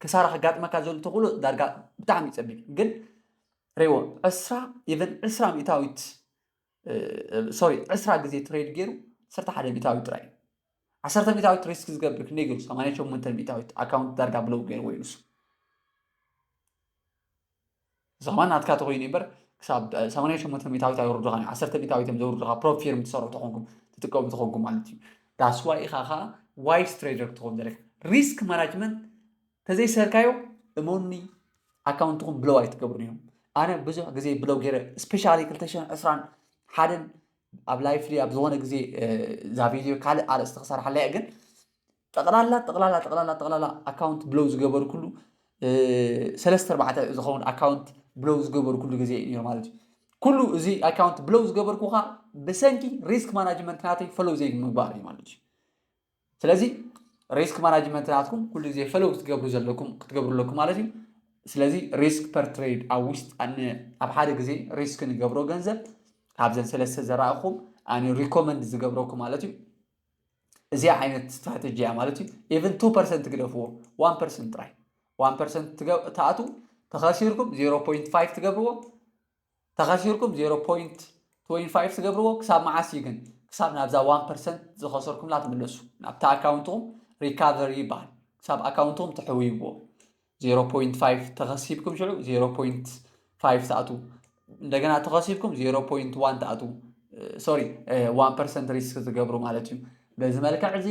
ክሳራ ከጋጥመካ ዘሎ ተኽእሎ ዳርጋ ብጣዕሚ ይፀቢብ ግን ሬዎ ዕስራ ኢቨን ዕስራ ሚእታዊት ሶሪ ዕስራ ግዜ ትሬድ ገይሩ ዓሰርተ ሓደ ሚእታዊት ጥራይ እዩ ዓሰርተ ሚእታዊት ሪስክ ዝገብር ክንደይ ገይሩ ሰማንያ ሸሞንተ ሚእታዊት ኣካውንት ዳርጋ ብለው ገይርዎ እዩ ንሱ ሰማን ናትካ ተኮይኑ እምበር ክሳብ ሰማንያ ሸሞንተ ሚእታዊት ኣይወርዱኻን እዩ ዓሰርተ ሚእታዊት እዮም ዘውርዱኻ ፕሮፕ ፊርም ትሰርሑ ተኾንኩም ትጥቀሙ ተኾንኩም ማለት እዩ that's why ኢኻ ከዓ ዋይስ ትሬደር ክትኸውን ዘለካ ሪስክ ማናጅመንት ተዘይሰርካዮ እመኑኒ ኣካውንትኹም ብለው ኣይትገብሩን እዮም ኣነ ብዙሕ ግዜ ብለው ገይረ ስፔሻሊ ክልተ ሽሕን ዕስራን ሓደን ኣብ ላይፍ ኣብ ዝኾነ ግዜ እዛ ቪድዮ ካልእ ኣርእስቲ ክሰርሓላ እየ ግን ጠቕላላ ጠቕላላ ጠቕላላ ጠቕላላ ኣካውንት ብለው ዝገበርኩሉ ሰለስተ ኣርባዕተ ዝኸውን ኣካውንት ብለው ዝገበርኩሉ ግዜ እዩ ነይሩ ማለት እዩ ኩሉ እዚ ኣካውንት ብለው ዝገበርኩ ከዓ ብሰንኪ ሪስክ ማናጅመንት ናተይ ፈለው ዘይምግባር እዩ ማለት እዩ ስለዚ ሪስክ ማናጅመንት ናትኩም ኩሉ ግዜ ፈለው ክትገብሩ ዘለኩም ክትገብሩ ኣለኩም ማለት እዩ ስለዚ ሪስክ ፐር ትሬድ ኣብ ውሽጥ ኣብ ሓደ ግዜ ሪስክ ንገብሮ ገንዘብ ካብዘን ሰለስተ ዘራእኹም ኣነ ሪኮመንድ ዝገብረኩም ማለት እዩ እዚኣ ዓይነት ስትራተጂ እያ ማለት እዩ even two percent ግደፍዎ one percent ጥራይ one percent ትኣቱ ተኸሲርኩም zero point five ትገብርዎ ተኸሲርኩም zero point twenty five ትገብርዎ ክሳብ መዓስ እዩ ግን ክሳብ ናብዛ one percent ዝኸሰርኩምላ ትምለሱ ናብታ ኣካውንትኹም ሪካቨሪ ይበሃል ክሳብ ኣካውንትኹም ትሕውይዎ zero point five ተኸሲብኩም ሽዑ zero point five ትኣትዉ እንደገና ተኸሲብኩም zero point one ትኣትዉ sorry one percent ሪስክ ትገብሩ ማለት እዩ በዚ መልክዕ እዚ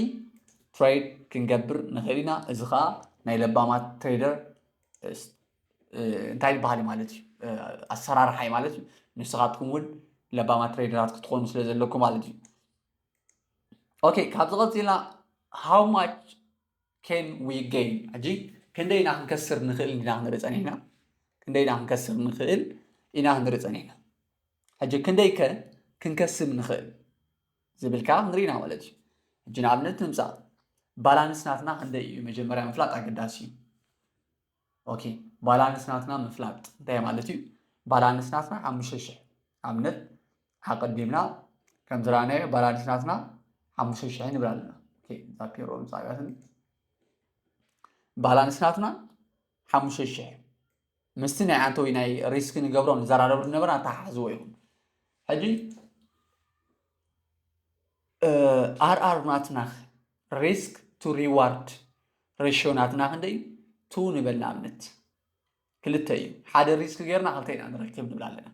ትሬድ ክንገብር ንኽእል ኢና እዚ ከዓ ናይ ለባማት ትሬደር እንታይ ዝበሃል እዩ ማለት እዩ ኣሰራርሓ እዩ ማለት እዩ። ንስኻትኩም እውን ለባማ ትሬደራት ክትኾኑ ስለ ዘለኩም ማለት እዩ። ኦኬ፣ ካብዚ ቀፂልና how much can we gain? ሕጂ ክንደይ ኢና ክንከስር ንኽእል ኢና ክንርኢ ፀኒሕና። ክንደይ ኢና ክንከስር ንኽእል ኢና ክንርኢ ፀኒሕና። ሕጂ ክንደይ ከ ክንከስብ ንኽእል ዝብል ከዓ ክንርኢ ኢና ማለት እዩ። ሕጂ ንኣብነት ንምፃእ ባላንስ ናትና ክንደይ እዩ መጀመርያ ምፍላጥ ኣገዳሲ እዩ። ኦኬ፣ ባላንስ ናትና ምፍላጥ እንታይ ማለት እዩ? ባላንስ ናትና ሓሙሽተ ሽሕ ኣብነት ኣቐዲምና ከም ዝረኣናዮ ባላንስ ናትና ሓሙሽተ ሽሕ ንብል ኣለና። ኦኬ፣ እዛ ፔሮል ፃብያትን ባላንስ ናትና ሓሙሽተ ሽሕ ምስቲ ናይ ኣንቶዊ ናይ ሪስክ ንገብሮ ንዘራረብ ነበርና ተሓዝዎ ይኹን። ሕጂ ኣርኣር ናትና ሪስክ ቱ ሪዋርድ ሬሽዮ ናትና ክንደይ ቱ ንበል ንኣብነት ክልተ እዩ። ሓደ ሪስክ ጌርና ክልተ ኢና ንረክብ ንብል ኣለና።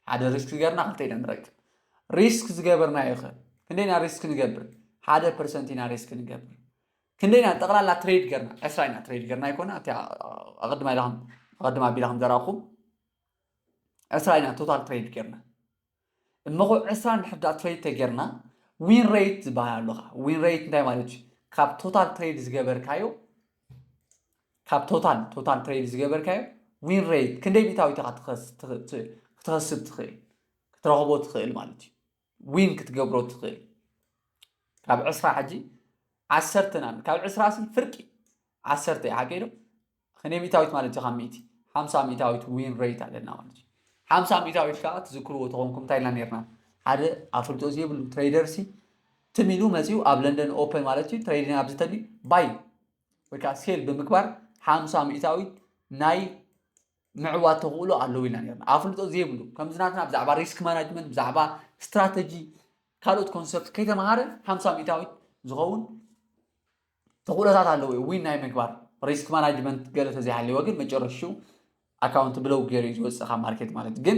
ሓደ ሪስክ ጌርና ክልተ ኢና ንረክብ። ሪስክ ዝገበርናዮ ኸ ክንደይ ኢና ሪስክ ንገብር? ሓደ ፐርሰንት ኢና ሪስክ ንገብር። ክንደይ ኢና ጠቕላላ ትሬድ ጌርና? ዕስራ ኢና ትሬድ ጌርና ኣይኮነ? ኣብቲ ኣቐድማ ኢላ ከም ኣቐድማ ኣቢላ ከም ዘራኹም ዕስራ ኢና ቶታል ትሬድ ጌርና። እሞ ኸ ዕስራ እንድሕር ደኣ ትሬድ ተጌርና ዊን ሬት ዝበሃል ኣሎ ኸዓ። ዊን ሬት እንታይ ማለት እዩ? ካብ ቶታል ትሬድ ዝገበርካዮ ካብ ቶታል ቶታል ትሬድ ዝገበርካዮ ዊን ሬት ክንደይ ሚእታዊት ኢኻ ክትኸስ- ትኽ- ት- ክትኸስብ ትኽእል ክትረኽቦ ትኽእል ማለት እዩ። ዊን ክትገብሮ ትኽእል ካብ ዕስራ ሕጂ ዓሰርተ ናብ ካብ ዕስራ ሲ ፍርቂ ዓሰርተ እዩ ሓቂ ዶ? ክንደይ ሚእታዊት ማለት እዩ ካብ ሚእቲ ሓምሳ ሚእታዊት ዊን ሬት ኣለና ማለት እዩ። ሓምሳ ሚእታዊት ከዓ ትዝክርዎ ተኾንኩም እንታይ ኢልና ነርና? ሓደ ኣፍልጦ ዘይብሉ ትሬደር ሲ ትም ኢሉ መፂኡ ኣብ ለንደን ኦፐን ማለት እዩ ትሬዲንግ ኣብዚ ተልዩ ባይ ወይ ከዓ ሴል ብምግባር ሓምሳ ሚእታዊት ናይ ምዕዋት ተኽእሎ ኣለዎ ኢልና ነርና። ኣፍልጦ ዘይብሉ ከምዚ ናትና ብዛዕባ ሪስክ ማናጅመንት ብዛዕባ ስትራተጂ ካልኦት ኮንሰፕት ከይተምሃረ ሓምሳ ሚእታዊት ዝኸውን ተኽእሎታት ኣለዎ እዩ ዊን ናይ ምግባር ሪስክ ማናጅመንት ገለ ተዘይሃለዎ ግን መጨረሽኡ ኣካውንት ብለው ገይሩ እዩ ዝወፅእ ካብ ማርኬት ማለት ግን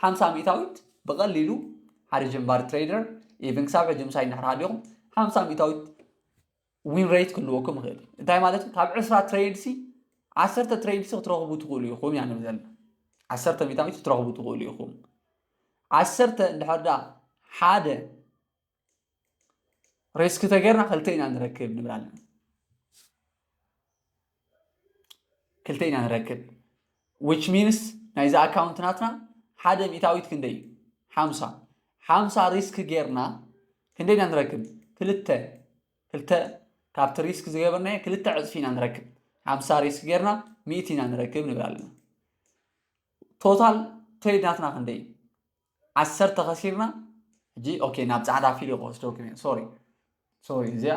ሓምሳ ሚእታዊት ብቐሊሉ ሓደ ጀምባሪ ትሬደር ኢቨን ክሳብ ሕጂ ምሳይ እንድሕር ሃሊኹም ሓምሳ ሚእታዊት ዊን ሬት ክህልወኩም ይኽእል እዩ። እንታይ ማለት እዩ? ካብ ዕስራ ትሬድ ሲ ዓሰርተ ትሬድ ሲ ክትረኽቡ ትኽእሉ ኢኹም ኢና ንብል ዘለና። ዓሰርተ ሚእታዊት ክትረኽቡ ትኽእሉ ኢኹም። ዓሰርተ እንድሕር ደኣ ሓደ ሪስክ ተገይርና ክልተ ኢና ንረክብ ንብል ኣለና። ክልተ ኢና ንረክብ which means ናይዚ ኣካውንት ናትና ሓደ ሚእታዊት ክንደይ እዩ? ሓምሳ ሓምሳ ሪስክ ጌርና ክንደይ ኢና ንረክብ? ክልተ ክልተ ካብቲ ሪስክ ዝገበርናዮ ክልተ ዕፅፊ ኢና ንረክብ። ሓምሳ ሪስክ ጌርና ሚእቲ ኢና ንረክብ ንብል ኣለና። ቶታል ትሬድ ናትና ክንደይ እዩ? ዓሰርተ ከሲርና ሕጂ ኦኬ ናብ ፃዕዳ ፊል ክወስደኩም እየ ሶሪ ሶሪ እዚኣ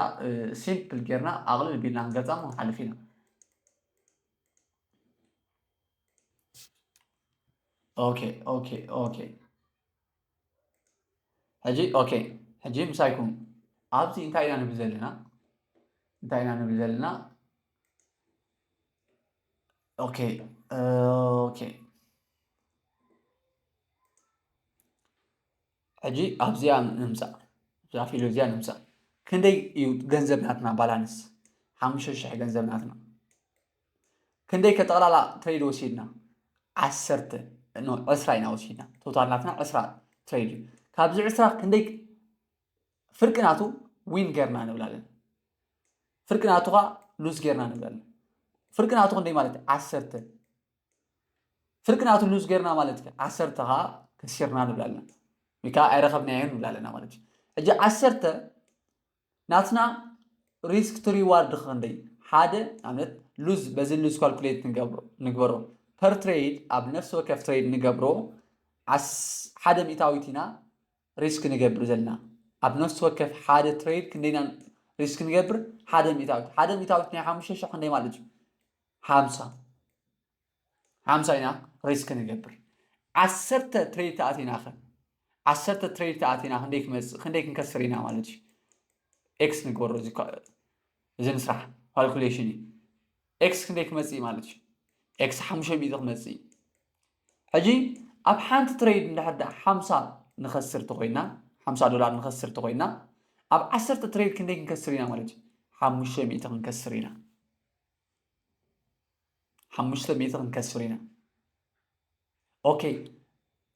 ሲምፕል ጌርና ኣቕልል ቢልና ክንገልፃ ሞ ሓልፍ ኢና ኦኬ ኦኬ ኦኬ ሕጂ ኦኬ ሕጂ ምሳይኩም ኣብዚ እንታይ ኢና ንብል ዘለና እንታይ ኢና ንብል ዘለና ኦኬ ኦኬ ሕጂ ኣብዚኣ ንምፃእ እዛ ፊሎ እዚኣ ንምፃእ ክንደይ እዩ ገንዘብ ናትና ባላንስ ሓሙሽተ ሽሕ ገንዘብ ናትና ክንደይ ከጠቕላላ ትሬድ ወሲድና ዓሰርተ ዕስራ ኢና ወሲድና ቶታል ናትና ዕስራ ትሬድ እዩ ካብዚ ዕስራ ክንደይ ፍርቂ ናቱ ዊን ጌርና ንብላለን ፍርቂ ናቱ ኸዓ ሉዝ ጌርና ንብላለን ፍርቂ ናቱ ክንደይ ማለት ዓሰርተ ፍርቂ ናቱ ሉዝ ጌርና ማለት ዓሰርተ ኸዓ ከሲርና ንብላለን ወይ ከዓ ኣይረኸብናዮን ንብላለና ማለት እዩ ሕጂ ዓሰርተ ናትና ሪስክ ቱ ሪዋርድ ክንደይ ሓደ ኣብነት ሉዝ በዚ ሉዝ ካልኩሌት ንገብሮ ፐር ትሬድ ኣብ ነፍሲ ወከፍ ትሬድ ንገብሮ ሓደ ሚእታዊት ኢና ሪስክ ንገብር ዘለና ኣብ ነፍሲ ወከፍ ሓደ ትሬድ ክንደይና ሪስክ ንገብር ሓደ ሚእታዊት ሓደ ሚእታዊት ናይ ሓሙሽተ ሽሕ ክንደይ ማለት እዩ ሓምሳ ሓምሳ ኢና ሪስክ ንገብር ዓሰርተ ትሬድ ተኣቲና ኸ ዓሰርተ ትሬድ ተኣቲና ክንደይ ክመፅእ ክንደይ ክንከስር ኢና ማለት እዩ ኤክስ ንግበሮ እዚ ንስራሕ ካልኩሌሽን እዩ ኤክስ ክንደይ ክመፅእ ማለት እዩ ኤክስ ሓሙሽተ ሚእቲ ክመፅእ እዩ ሕጂ ኣብ ሓንቲ ትሬድ እንድሕር ደኣ ሓምሳ ንኸስር ተኾይና ሓምሳ ዶላር ንኸስር ተኾይና ኣብ ዓሰርተ ትሬድ ክንደይ ክንከስር ኢና ማለት እዩ ሓሙሽተ ሚእቲ ክንከስር ኢና ሓሙሽተ ሚእቲ ክንከስር ኢና okay,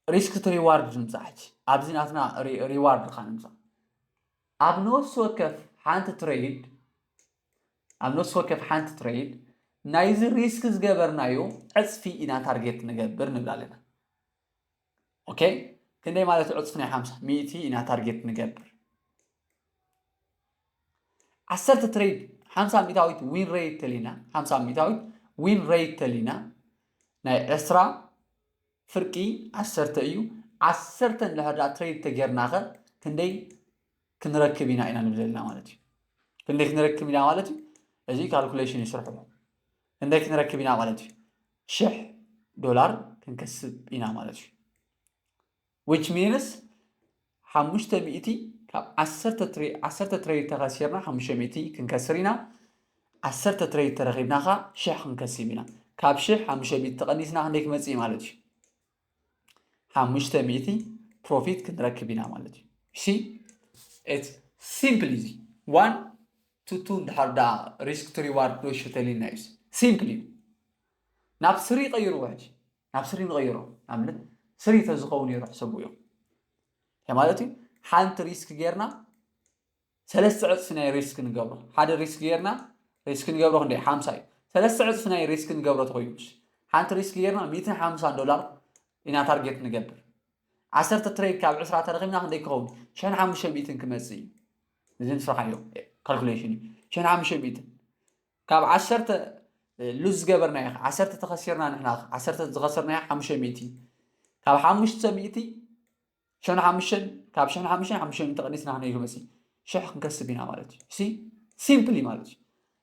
risk to reward ንምፃእ ሕጂ ኣብዚ ናትና reward ካ ንምፃእ ኣብ ነፍሲ ወከፍ ሓንቲ trade ኣብ ነፍሲ ወከፍ ሓንቲ trade ናይዚ risk ዝገበርናዮ ዕፅፊ ኢና target ንገብር ንብል ኣለና። okay፣ ክንደይ ማለት ዕፅፊ ናይ ሓምሳ ሚእቲ ኢና target ንገብር። ዓሰርተ trade ሓምሳ ሚእታዊት win rate ተሊና ሓምሳ ሚእታዊት win rate ተሊና ናይ ዕስራ ፍርቂ ዓሰርተ እዩ። ዓሰርተ እንድሕር ደኣ trade ተጌርናኸ ክንደይ ክንረክብ ኢና ኢና ንብል ዘለና ማለት እዩ። ክንደይ ክንረክብ ኢና ማለት እዩ። እዚ calculation ይስርሑ። ክንደይ ክንረክብ ኢና ማለት እዩ። ሽሕ ዶላር ክንከስብ ኢና ማለት እዩ። which means ሓሙሽተ ሚእቲ ካብ ዓሰርተ trade ተኸሲርና ሓሙሽተ ሚእቲ ክንከስር ኢና። ዓሰርተ trade ተረኺብና ኸዓ ሽሕ ክንከስብ ኢና። ካብ ሽሕ ሓሙሽተ ሚእቲ ተቐኒስና ክንደይ ክመፅእ እዩ ማለት እዩ። ሓሙሽተ ሚእቲ profit ክንረክብ ኢና ማለት እዩ። see, it's simple እዚ one to two እንድሕር ደኣ risk to reward ratio ተሊና እዩ። simple እዩ። ናብ ስሪ ቀይርዎ ሕጂ። ናብ ስሪ ንቐይሮ። ንኣብነት ስሪ ተዝኸውን ነይሩ ሕሰቡ እዮም። እንታይ ማለት እዩ? ሓንቲ risk ጌርና ሰለስተ ዕፅፊ ናይ risk ንገብሮ። ሓደ risk ጌርና risk ንገብሮ ክንደይ ሓምሳ እዩ። ሰለስተ ዕፅፊ ናይ risk ንገብሮ ተኾይኑስ ሓንቲ risk ጌርና ሚእትን ሓምሳን ዶላር ኢና target ንገብር። ዓሰርተ trade ካብ ዕስራ ተረኺብና ክንደይ ክኸውን? ሽሕን ሓሙሽተ ሚእትን ክመፅእ እዩ። እዚ ንስርሓዮ calculation እዩ። ሽሕን ሓሙሽተ ሚእትን ካብ ዓሰርተ lose ዝገበርናዮ ዓሰርተ ተኸሲርና ንሕና ዓሰርተ ዝኸሰርናዮ ሓሙሽተ ሚእቲ ካብ ሓሙሽተ ሚእቲ ሽሕን ሓሙሽተን ካብ ሽሕን ሓሙሽተን ሓሙሽተ ሚእቲ ተቐኒስና ክንደይ ክመፅእ? ሽሕ ክንከስብ ኢና ማለት እዩ። see, simply ማለት እዩ።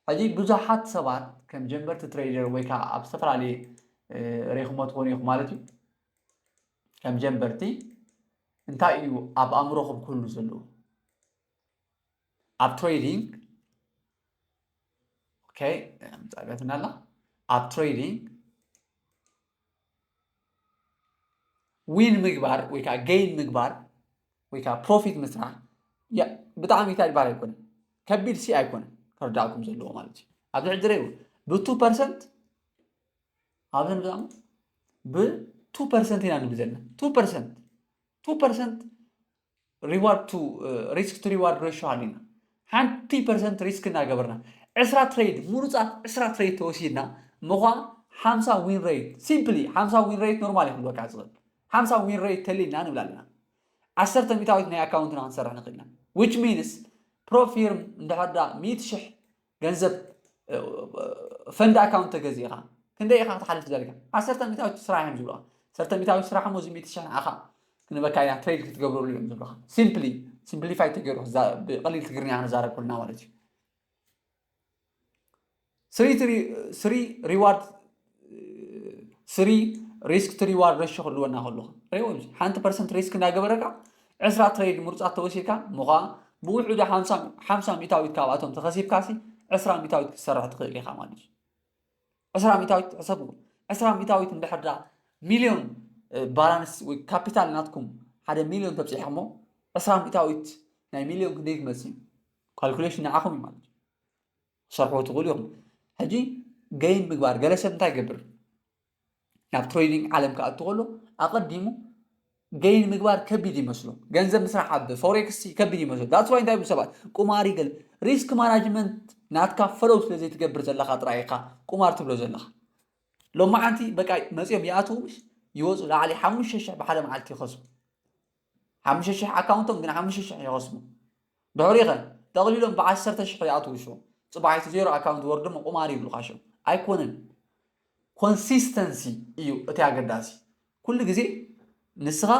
ሕጂ ብዙሓት ሰባት ከም ጀመርቲ trader ወይ ከዓ ኣብ ዝተፈላለየ ሬኹሞ ትኾኑ ኢኹም ማለት እዩ። ከም ጀመርቲ እንታይ እዩ ኣብ ኣእምሮኹም ክህሉ ዘለዎ? ኣብ trading okay ምፃገትና ኣላ ኣብ trading win ምግባር ወይ ከዓ gain ምግባር ወይ ከዓ profit ምስራሕ ብጣዕሚ እንታይ ይባል ኣይኮነን። ከቢድ ሲ ኣይኮነን። ከርዳእኩም ዘለዎ ማለት እዩ። ኣብዚ ሕጂ ብ two percent ኣብዚ ንብዛም ብ two percent ኢና ንብል ዘለና። two percent two percent reward to risk to reward ratio ሃሊና ሓንቲ percent risk እናገበርና ዕስራ trade ምሩፃት ዕስራ trade ተወሲድና ምኳ ሓምሳ win rate simply ሓምሳ win rate normal ይክልወካ ዝኽእል ሓምሳ win rate ተሊና ንብል ኣለና። ዓሰርተ ሚእታዊት ናይ ኣካውንትና ክንሰርሕ ንኽእልና which means pro firm እንድሕር ዳ ሚእቲ ሽሕ ገንዘብ ፈንድ ኣካውንት ተገዚእኻ ክንደይ ኢኻ ክትሓልፍ ዘልካ? ዓሰርተ ሚእታዊት ስራሕ እዮም ዝብሉኻ። ዓሰርተ ሚእታዊት ስራሕ እሞ እዚ ሚእቲ ሽሕ ንዓኻ ክንበካ ኢና trade ክትገብረሉ እዮም ዝብሉኻ። simply simplify ተገይሩ ብቀሊል ትግርኛ ክንዛረብ ከለና ማለት እዩ። ስሪ reward ስሪ risk to reward ratio ክህልወና ከለኹ ሪዎ ሓንቲ percent risk እናገበረካ ዕስራ trade ምሩፃት ተወሲድካ ምዃ ብውሕዱ ሓምሳ ሚእታዊት ካብኣቶም ተኸሲብካ ሲ ዕስራ ሚእታዊት ክትሰርሕ ትኽእል ኢኻ ማለት እዩ። ዕስራ ሚእታዊት ሕሰቡ። ዕስራ ሚእታዊት እንድሕር ዳ ሚልዮን balance ወይ ካፒታል ናትኩም ሓደ ሚልዮን ተብፂሕኩሞ ዕስራ ሚእታዊት ናይ ሚልዮን ክንደይ ክመፅእ እዩ? calculation ንዓኹም እዩ ማለት እዩ። ክሰርሕዎ ትኽእሉ ኢኹም። ሕጂ gain ምግባር ገለ ሰብ እንታይ ይገብር? ናብ trading ዓለም ክኣቱ ከሎ ኣቐዲሙ gain ምግባር ከቢድ ይመስሎ። ገንዘብ ምስራሕ ኣብ forex ከቢድ ይመስሎ። that's why እንታይ ይብሉ ሰባት ቁማር ይገል risk management ናትካ follow ስለ ዘይትገብር ዘለኻ ጥራይ ኢኻ ቁማር ትብሎ ዘለኻ። ሎማዓንቲ በቃ መፅኦም ይኣትዉ ምሽ ይወፁ ላዕሊ ሓሙሽተ ሽሕ ብሓደ መዓልቲ ይኸስቡ። ሓሙሽተ ሽሕ ኣካውንቶም ግን ሓሙሽተ ሽሕ ይኸስቡ። ድሕሪኡ ኸ ጠቕሊሎም ብዓሰርተ ሽሕ ይኣትዉ ሽዑ ፅባሒቱ ዜሮ ኣካውንት ወርዱ ምቁማር ይብሉኻ ሽዑ። ኣይኮነን። ኮንሲስተንሲ እዩ እቲ ኣገዳሲ። ኩሉ ግዜ ንስኻ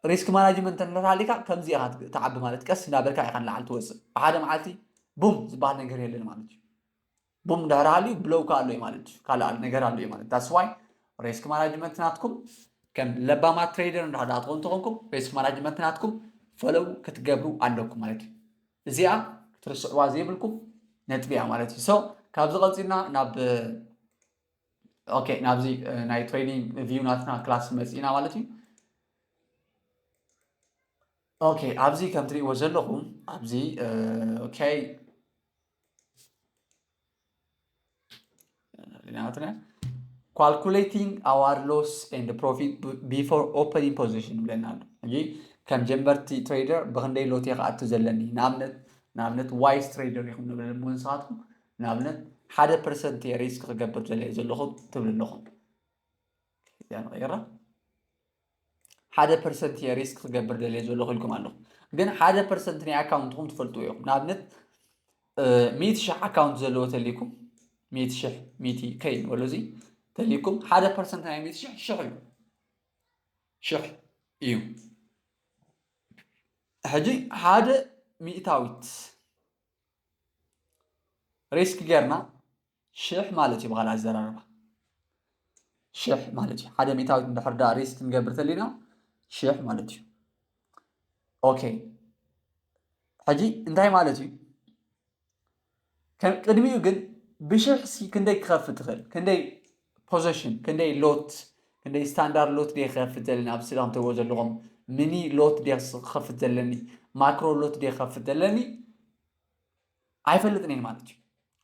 risk management እንተሃሊካ ከምዚ ኢኻ ትዓቢ ማለት ቀስ እንዳበልካ ኢኻ ንላዕሊ ትወፅእ። ብሓደ መዓልቲ ቡም ዝበሃል ነገር የለን ማለት እዩ። ቡም እንድሕር ሃልዩ ብለው ኣሎ ማለት እዩ። ካልእ ነገር ኣሎ ማለት that's why risk management ናትኩም ከም ለባማት trader እንድሕር ትኾኑ ተኾንኩም risk management ናትኩም follow ክትገብሩ ኣለኩም ማለት እዩ። እዚኣ ክትርስዕዋ ዘይብልኩም ነጥቢ እያ ማለት እዩ። so ካብዚ ቀፂልና ናብ okay ናብዚ ናይ trading view ናትና class መፂና ማለት እዩ። okay ኣብዚ ከም ትሪእዎ ዘለኹም ኣብዚ okay ናትና calculating our loss and profit before opening position ይብለና ኣሎ። ሕጂ ከም ጀመርቲ ትሬደር ብክንደይ ሎት እየ ክኣቱ ዘለኒ? ንኣብነት ንኣብነት ዋይስ ትሬደር ኢኹም ንብል እሞ ንስኻትኩም ንኣብነት ሓደ ፐርሰንት እየ ሪስክ ክገብር ደለየ ዘለኹ ትብሉ ኣለኹም። እዚኣ ንቐይራ። ሓደ ፐርሰንት እየ ሪስክ ክገብር ደልየ ዘለኹ ኢልኩም ኣለኹ። ግን ሓደ ፐርሰንት ናይ ኣካውንትኩም ትፈልጥዎ ኢኹም። ንኣብነት ሚእቲ ሽሕ ኣካውንት ዘለዎ ተሊኩም ሚእቲ ሽሕ ሚእቲ ከይ ንበሎ እዚ ተሊኩም ሓደ ፐርሰንት ናይ ሚእቲ ሽሕ ሽሕ እዩ ሽሕ እዩ። ሕጂ ሓደ ሚእታዊት ሪስክ ጌርና ሽሕ ማለት እዩ ብኻልእ ኣዘራርባ ሽሕ ማለት እዩ። ሓደ ሚእታዊት እንድሕር ዳ ሪስክ ክንገብር ተሊና ሽሕ ማለት እዩ። ኦኬ ሕጂ እንታይ ማለት እዩ? ቅድሚኡ ግን ብሽሕ ሲ ክንደይ ክኸፍት ትኽእል? ክንደይ ፖዚሽን፣ ክንደይ ሎት፣ ክንደይ ስታንዳርድ ሎት ደ ክኸፍት ዘለኒ? ኣብ ስእሊ ከምትሪእዎ ዘለኹም ሚኒ ሎት ደ ክኸፍት ዘለኒ? ማክሮ ሎት ደ ክኸፍት ዘለኒ? ኣይፈልጥን እየ ማለት እዩ።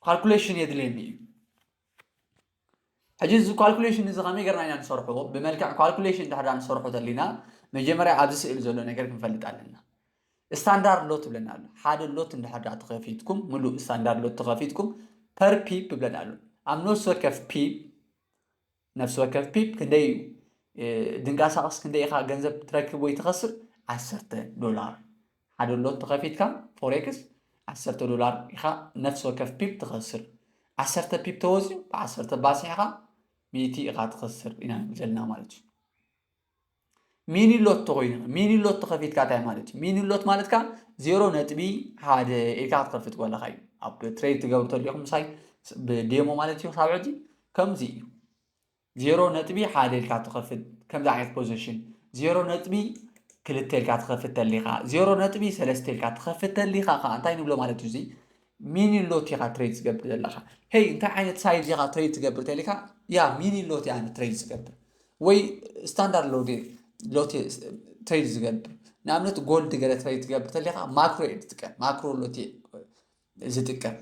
ካልኩሌሽን የድልየኒ እዩ። ሕጂ እዚ ካልኩሌሽን እዚ ከመይ ገርና ኢና ንሰርሖ? ብመልክዕ ካልኩሌሽን ድሕዳ ንሰርሖ ተሊና መጀመርያ ኣብዚ ስእሊ ዘሎ ነገር ክንፈልጥ ኣለና። ስታንዳርድ ሎት ይብለና ኣሎ። ሓደ ሎት እንድሕር ዳ ተኸፊትኩም፣ ምሉእ ስታንዳርድ ሎት ተኸፊትኩም ፐር ፒፕ ይብለና ኣሎ። ኣብ ነፍሲ ወከፍ ፒፕ፣ ነፍሲ ወከፍ ፒፕ ክንደይ እዩ? ድንቃሳቀስ ክንደይ ኢኻ ገንዘብ ትረክብ ወይ ትኸስር? ዓሰርተ ዶላር። ሓደ ሎት ተኸፊትካ ፎሬክስ ዓሰርተ ዶላር ኢኻ ነፍሲ ወከፍ ፒፕ ትኸስር። ዓሰርተ ፒፕ ተወዚኡ ብዓሰርተ ባሲሕኻ ሚእቲ ኢኻ ትኸስር ኢና ንብል ዘለና ማለት እዩ። ሚኒ ሎት ተኮይኑ ሚኒ ሎት ተኸፊትካ እንታይ ማለት እዩ? ሚኒ ሎት ማለት ካ ዜሮ ነጥቢ ሓደ ኢልካ ክትከፍት ከለካ እዩ። ኣብ ትሬድ ትገብሩ ተሊኹም ምሳይ ብዴሞ ማለት እዩ። ክሳብ ሕጂ ከምዚ እዩ። ዜሮ ነጥቢ ሓደ ኢልካ ትኸፍት ከምዚ ዓይነት ፖዚሽን ዜሮ ነጥቢ ክልተ ኢልካ ትኸፍት ተሊኻ ዜሮ ነጥቢ ሰለስተ ኢልካ ትኸፍት ተሊኻ ከዓ እንታይ ንብሎ ማለት እዩ? እዚ ሚኒ ሎት ኢኻ ትሬድ ዝገብር ዘለኻ። ሄይ እንታይ ዓይነት ሳይዝ ኢኻ ትሬድ ትገብር ተሊካ? ያ ሚኒ ሎት እያ ትሬድ ዝገብር ወይ ስታንዳርድ ሎት ሎት ትሬድ ዝገብር ንኣብነት ጎልድ ገለ ትሬድ ትገብር ተሊኻ ማክሮ እየ ዝጥቀም ማክሮ ሎት እየ ዝጥቀም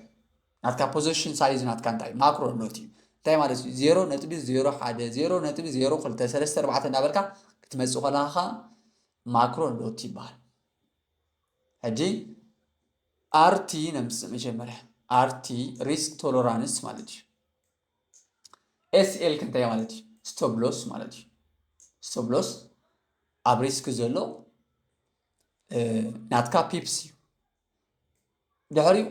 ናትካ ፖዚሽን ሳይዝ ናትካ እንታይ ማክሮ ሎት እዩ እንታይ ማለት እዩ ዜሮ ነጥቢ ዜሮ ሓደ ዜሮ ነጥቢ ዜሮ ክልተ ሰለስተ ኣርባዕተ እናበልካ ክትመፅእ ከለካ ማክሮ ሎት ይበሃል። ሕጂ ኣርቲ ነምፅእ መጀመርያ ኣርቲ ሪስክ ቶሎራንስ ማለት እዩ። ኤስኤል ክንታይ ማለት እዩ? ስቶብ ሎስ ማለት እዩ። ስቶብ ሎስ ኣብ ሪስክ ዘሎ ናትካ ፒፕስ እዩ። ድሕሪኡ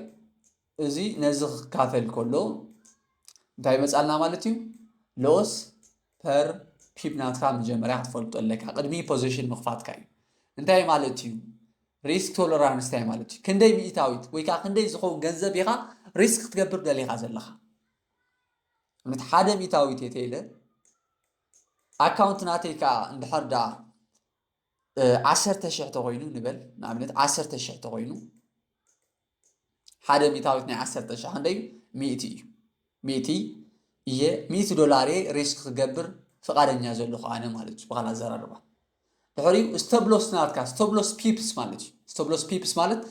እዚ ነዚ ክካፈል ከሎ እንታይ ይመፃልና ማለት እዩ? ሎስ ፐር ፒፕ ናትካ መጀመርያ ክትፈልጦ ኣለካ ቅድሚ ፖዚሽን ምኽፋትካ እዩ። እንታይ ማለት እዩ? ሪስክ ቶለራንስ እንታይ ማለት እዩ? ክንደይ ሚእታዊት ወይ ከዓ ክንደይ ዝኸውን ገንዘብ ኢኻ ሪስክ ክትገብር ደሊኻ ዘለኻ? እምነት ሓደ ሚእታዊት እየ ተይለ ኣካውንት ናተይ ከዓ እንድሕር ደኣ ዓሰርተ ሽሕ ተኮይኑ ንበል ንኣብነት ዓሰርተ ሽሕ ተኮይኑ ሓደ ሚእታዊት ናይ ዓሰርተ ሽሕ ክንደይ እዩ? ሚእቲ እዩ። ሚእቲ እየ ሚእቲ ዶላር እየ ሪስክ ክገብር ፍቃደኛ ዘለኹ ኣነ ማለት እዩ ብካል ኣዘራርባ ድሕሪኡ ስቶብሎስ ናትካ ስቶብሎስ ፒፕስ ማለት እዩ ስቶብሎስ ፒፕስ ማለት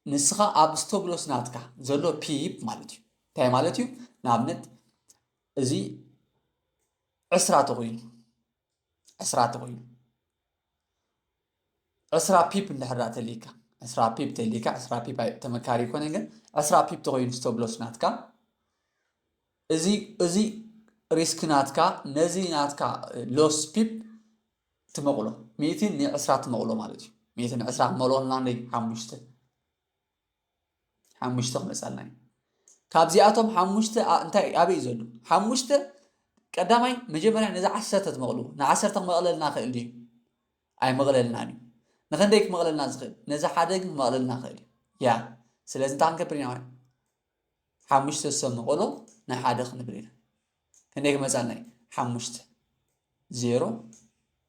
ንስኻ ኣብ ስቶብሎስ ናትካ ዘሎ ፒፕ ማለት እዩ እንታይ ማለት እዩ ንኣብነት እዚ ዕስራ ተኮይኑ ዕስራ ተኮይኑ ዕስራ ፒፕ እንድሕር ተሊካ ዕስራ ፒፕ ተሊካ ዕስራ ፒፕ ተመካሪ ይኮነ ግን ዕስራ ፒፕ ተኮይኑ ስቶብሎስ ናትካ እዚ እዚ ሪስክ ናትካ ነዚ ናትካ ሎስ ፒፕ ትመቕሎ ሚእትን ንዕስራ ትመቕሎ ማለት እዩ ሚእትን ዕስራ ክመቕሎ ናይ ሓሙሽተ ሓሙሽተ ክመፃልና እዩ ካብዚኣቶም ሓሙሽተ እንታይ ኣበይ እዩ ዘሎ ሓሙሽተ ቀዳማይ መጀመርያ ነዚ ዓሰርተ ትመቕልዎ ንዓሰርተ ክመቕለልና ክእል ድዩ ኣይመቕለልናን እዩ ንክንደይ ክመቕለልና ዝኽእል ነዚ ሓደ ግን ክመቕለልና ክእል እዩ ያ ስለዚ እንታይ ክንገብር ኢና ሓሙሽተ ሰብ መቐሎ ናይ ሓደ ክንብል ኢና ክንደይ ክመፃልና እዩ ሓሙሽተ ዜሮ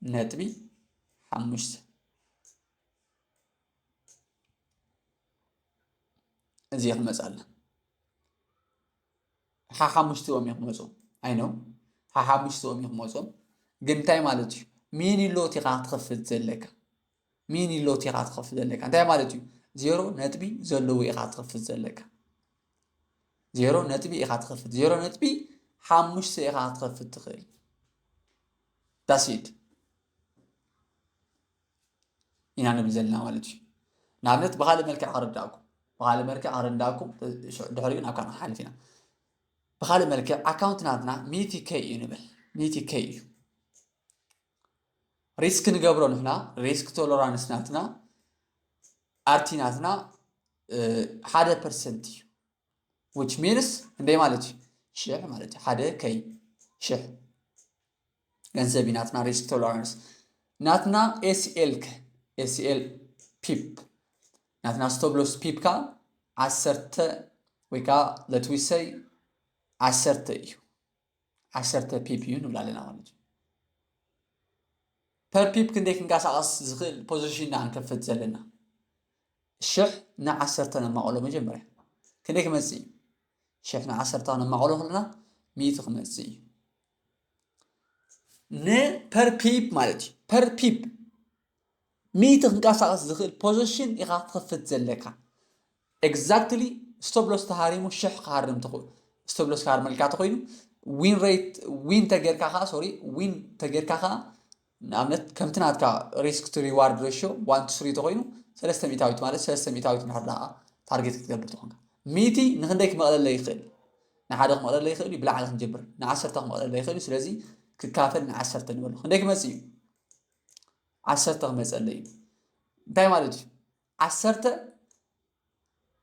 ነጥቢ ሓሙሽተ እዚ ክመፃልና ሓሓሙሽትኦም እዩ ክመፁ ኣይነው ሓሓሙሽትኦም እዩ ክመፁም ግን እንታይ ማለት እዩ ሚኒ ሎት ኢኻ ክትኸፍት ዘለካ ሚኒ ሎት ኢኻ ክትኸፍት ዘለካ እንታይ ማለት እዩ ዜሮ ነጥቢ ዘለዎ ኢኻ ክትኸፍት ዘለካ ዜሮ ነጥቢ ኢኻ ትኸፍት ዜሮ ነጥቢ ሓሙሽተ ኢኻ ክትኸፍት ትኽእል። That's it ኢና ንብል ዘለና ማለት እዩ። ንኣብነት ብኻልእ መልክዕ ከረዳእኩም፣ ብኻልእ መልክዕ ከረዳእኩም፣ ድሕሪኡ ናብ ካልእ ሓልፍ ኢና። ብኻልእ መልክዕ ኣካውንት ናትና ሚእቲ ኬ እዩ ንብል። ሚእቲ ኬ እዩ። ሪስክ ንገብሮ ንሕና፣ ሪስክ ቶለራንስ ናትና፣ ኣርቲ ናትና ሓደ ፐርሰንት እዩ። Which means እንደይ ማለት እዩ? ሽሕ ማለት እዩ። ሓደ ኬ ሽሕ ገንዘብ እዩ ናትና ሪስክ ቶለራንስ። ናትና ኤስኤል ከ? ኤስኤል ፒፕ ናትና ስቶፕ ሎስ ፒፕ ከ ዓሰርተ ወይ ከ let we say ዓሰርተ እዩ። ዓሰርተ ፒፕ እዩ ንብል ኣለና ማለት እዩ። ፐር ፒፕ ክንደይ ክንቀሳቐስ ዝኽእል ፖዚሽን ኢና ክንከፍት ዘለና? ሽሕ ንዓሰርተ ነማቕሎ መጀመርያ። ክንደይ ክመጽእ እዩ? ሽሕ ንዓሰርተ ነማቕሎ ከለና ሚእቲ ክመጽእ እዩ። ንፐር ፒፕ ማለት እዩ። ፐር ፒፕ ሚእቲ ክንቀሳቐስ ዝኽእል ፖዚሽን ኢኻ ክትኸፍት ዘለካ። ኤግዛክትሊ ስቶፕ ሎስ ተሃሪሙ ሽሕ ክሃርም ተኾ-፣ ስቶፕ ሎስ ክሃርመልካ ተኾይኑ፣ ዊን ሬት፣ ዊን ተጌርካ ኸዓ፣ ሶሪ፣ ዊን ተጌርካ ኸዓ፣ ንኣብነት ከምቲ ናትካ ሪስክ ቱ ሪዋርድ ሬሽዮ ዋን ቱ ስሪ ተኾይኑ፣ ሰለስተ ሚእታዊት ማለት ሰለስተ ሚእታዊት እንድሕር ደኣ ታርጌት ክትገብር ተኾንካ፣ ሚእቲ ንክንደይ ክመቕለለ ይኽእል? ንሓደ ክመቕለለ ይኽእል እዩ። ብላዕሊ ክንጀምር፣ ንዓሰርተ ክመቕለለ ይኽእል እዩ። ስለዚ ክካፈል ንዓሰርተ ንበሎ። ክንደይ ክመጽእ እዩ? ዓሰርተ ክመጸለይ እዩ። እንታይ ማለት እዩ? ዓሰርተ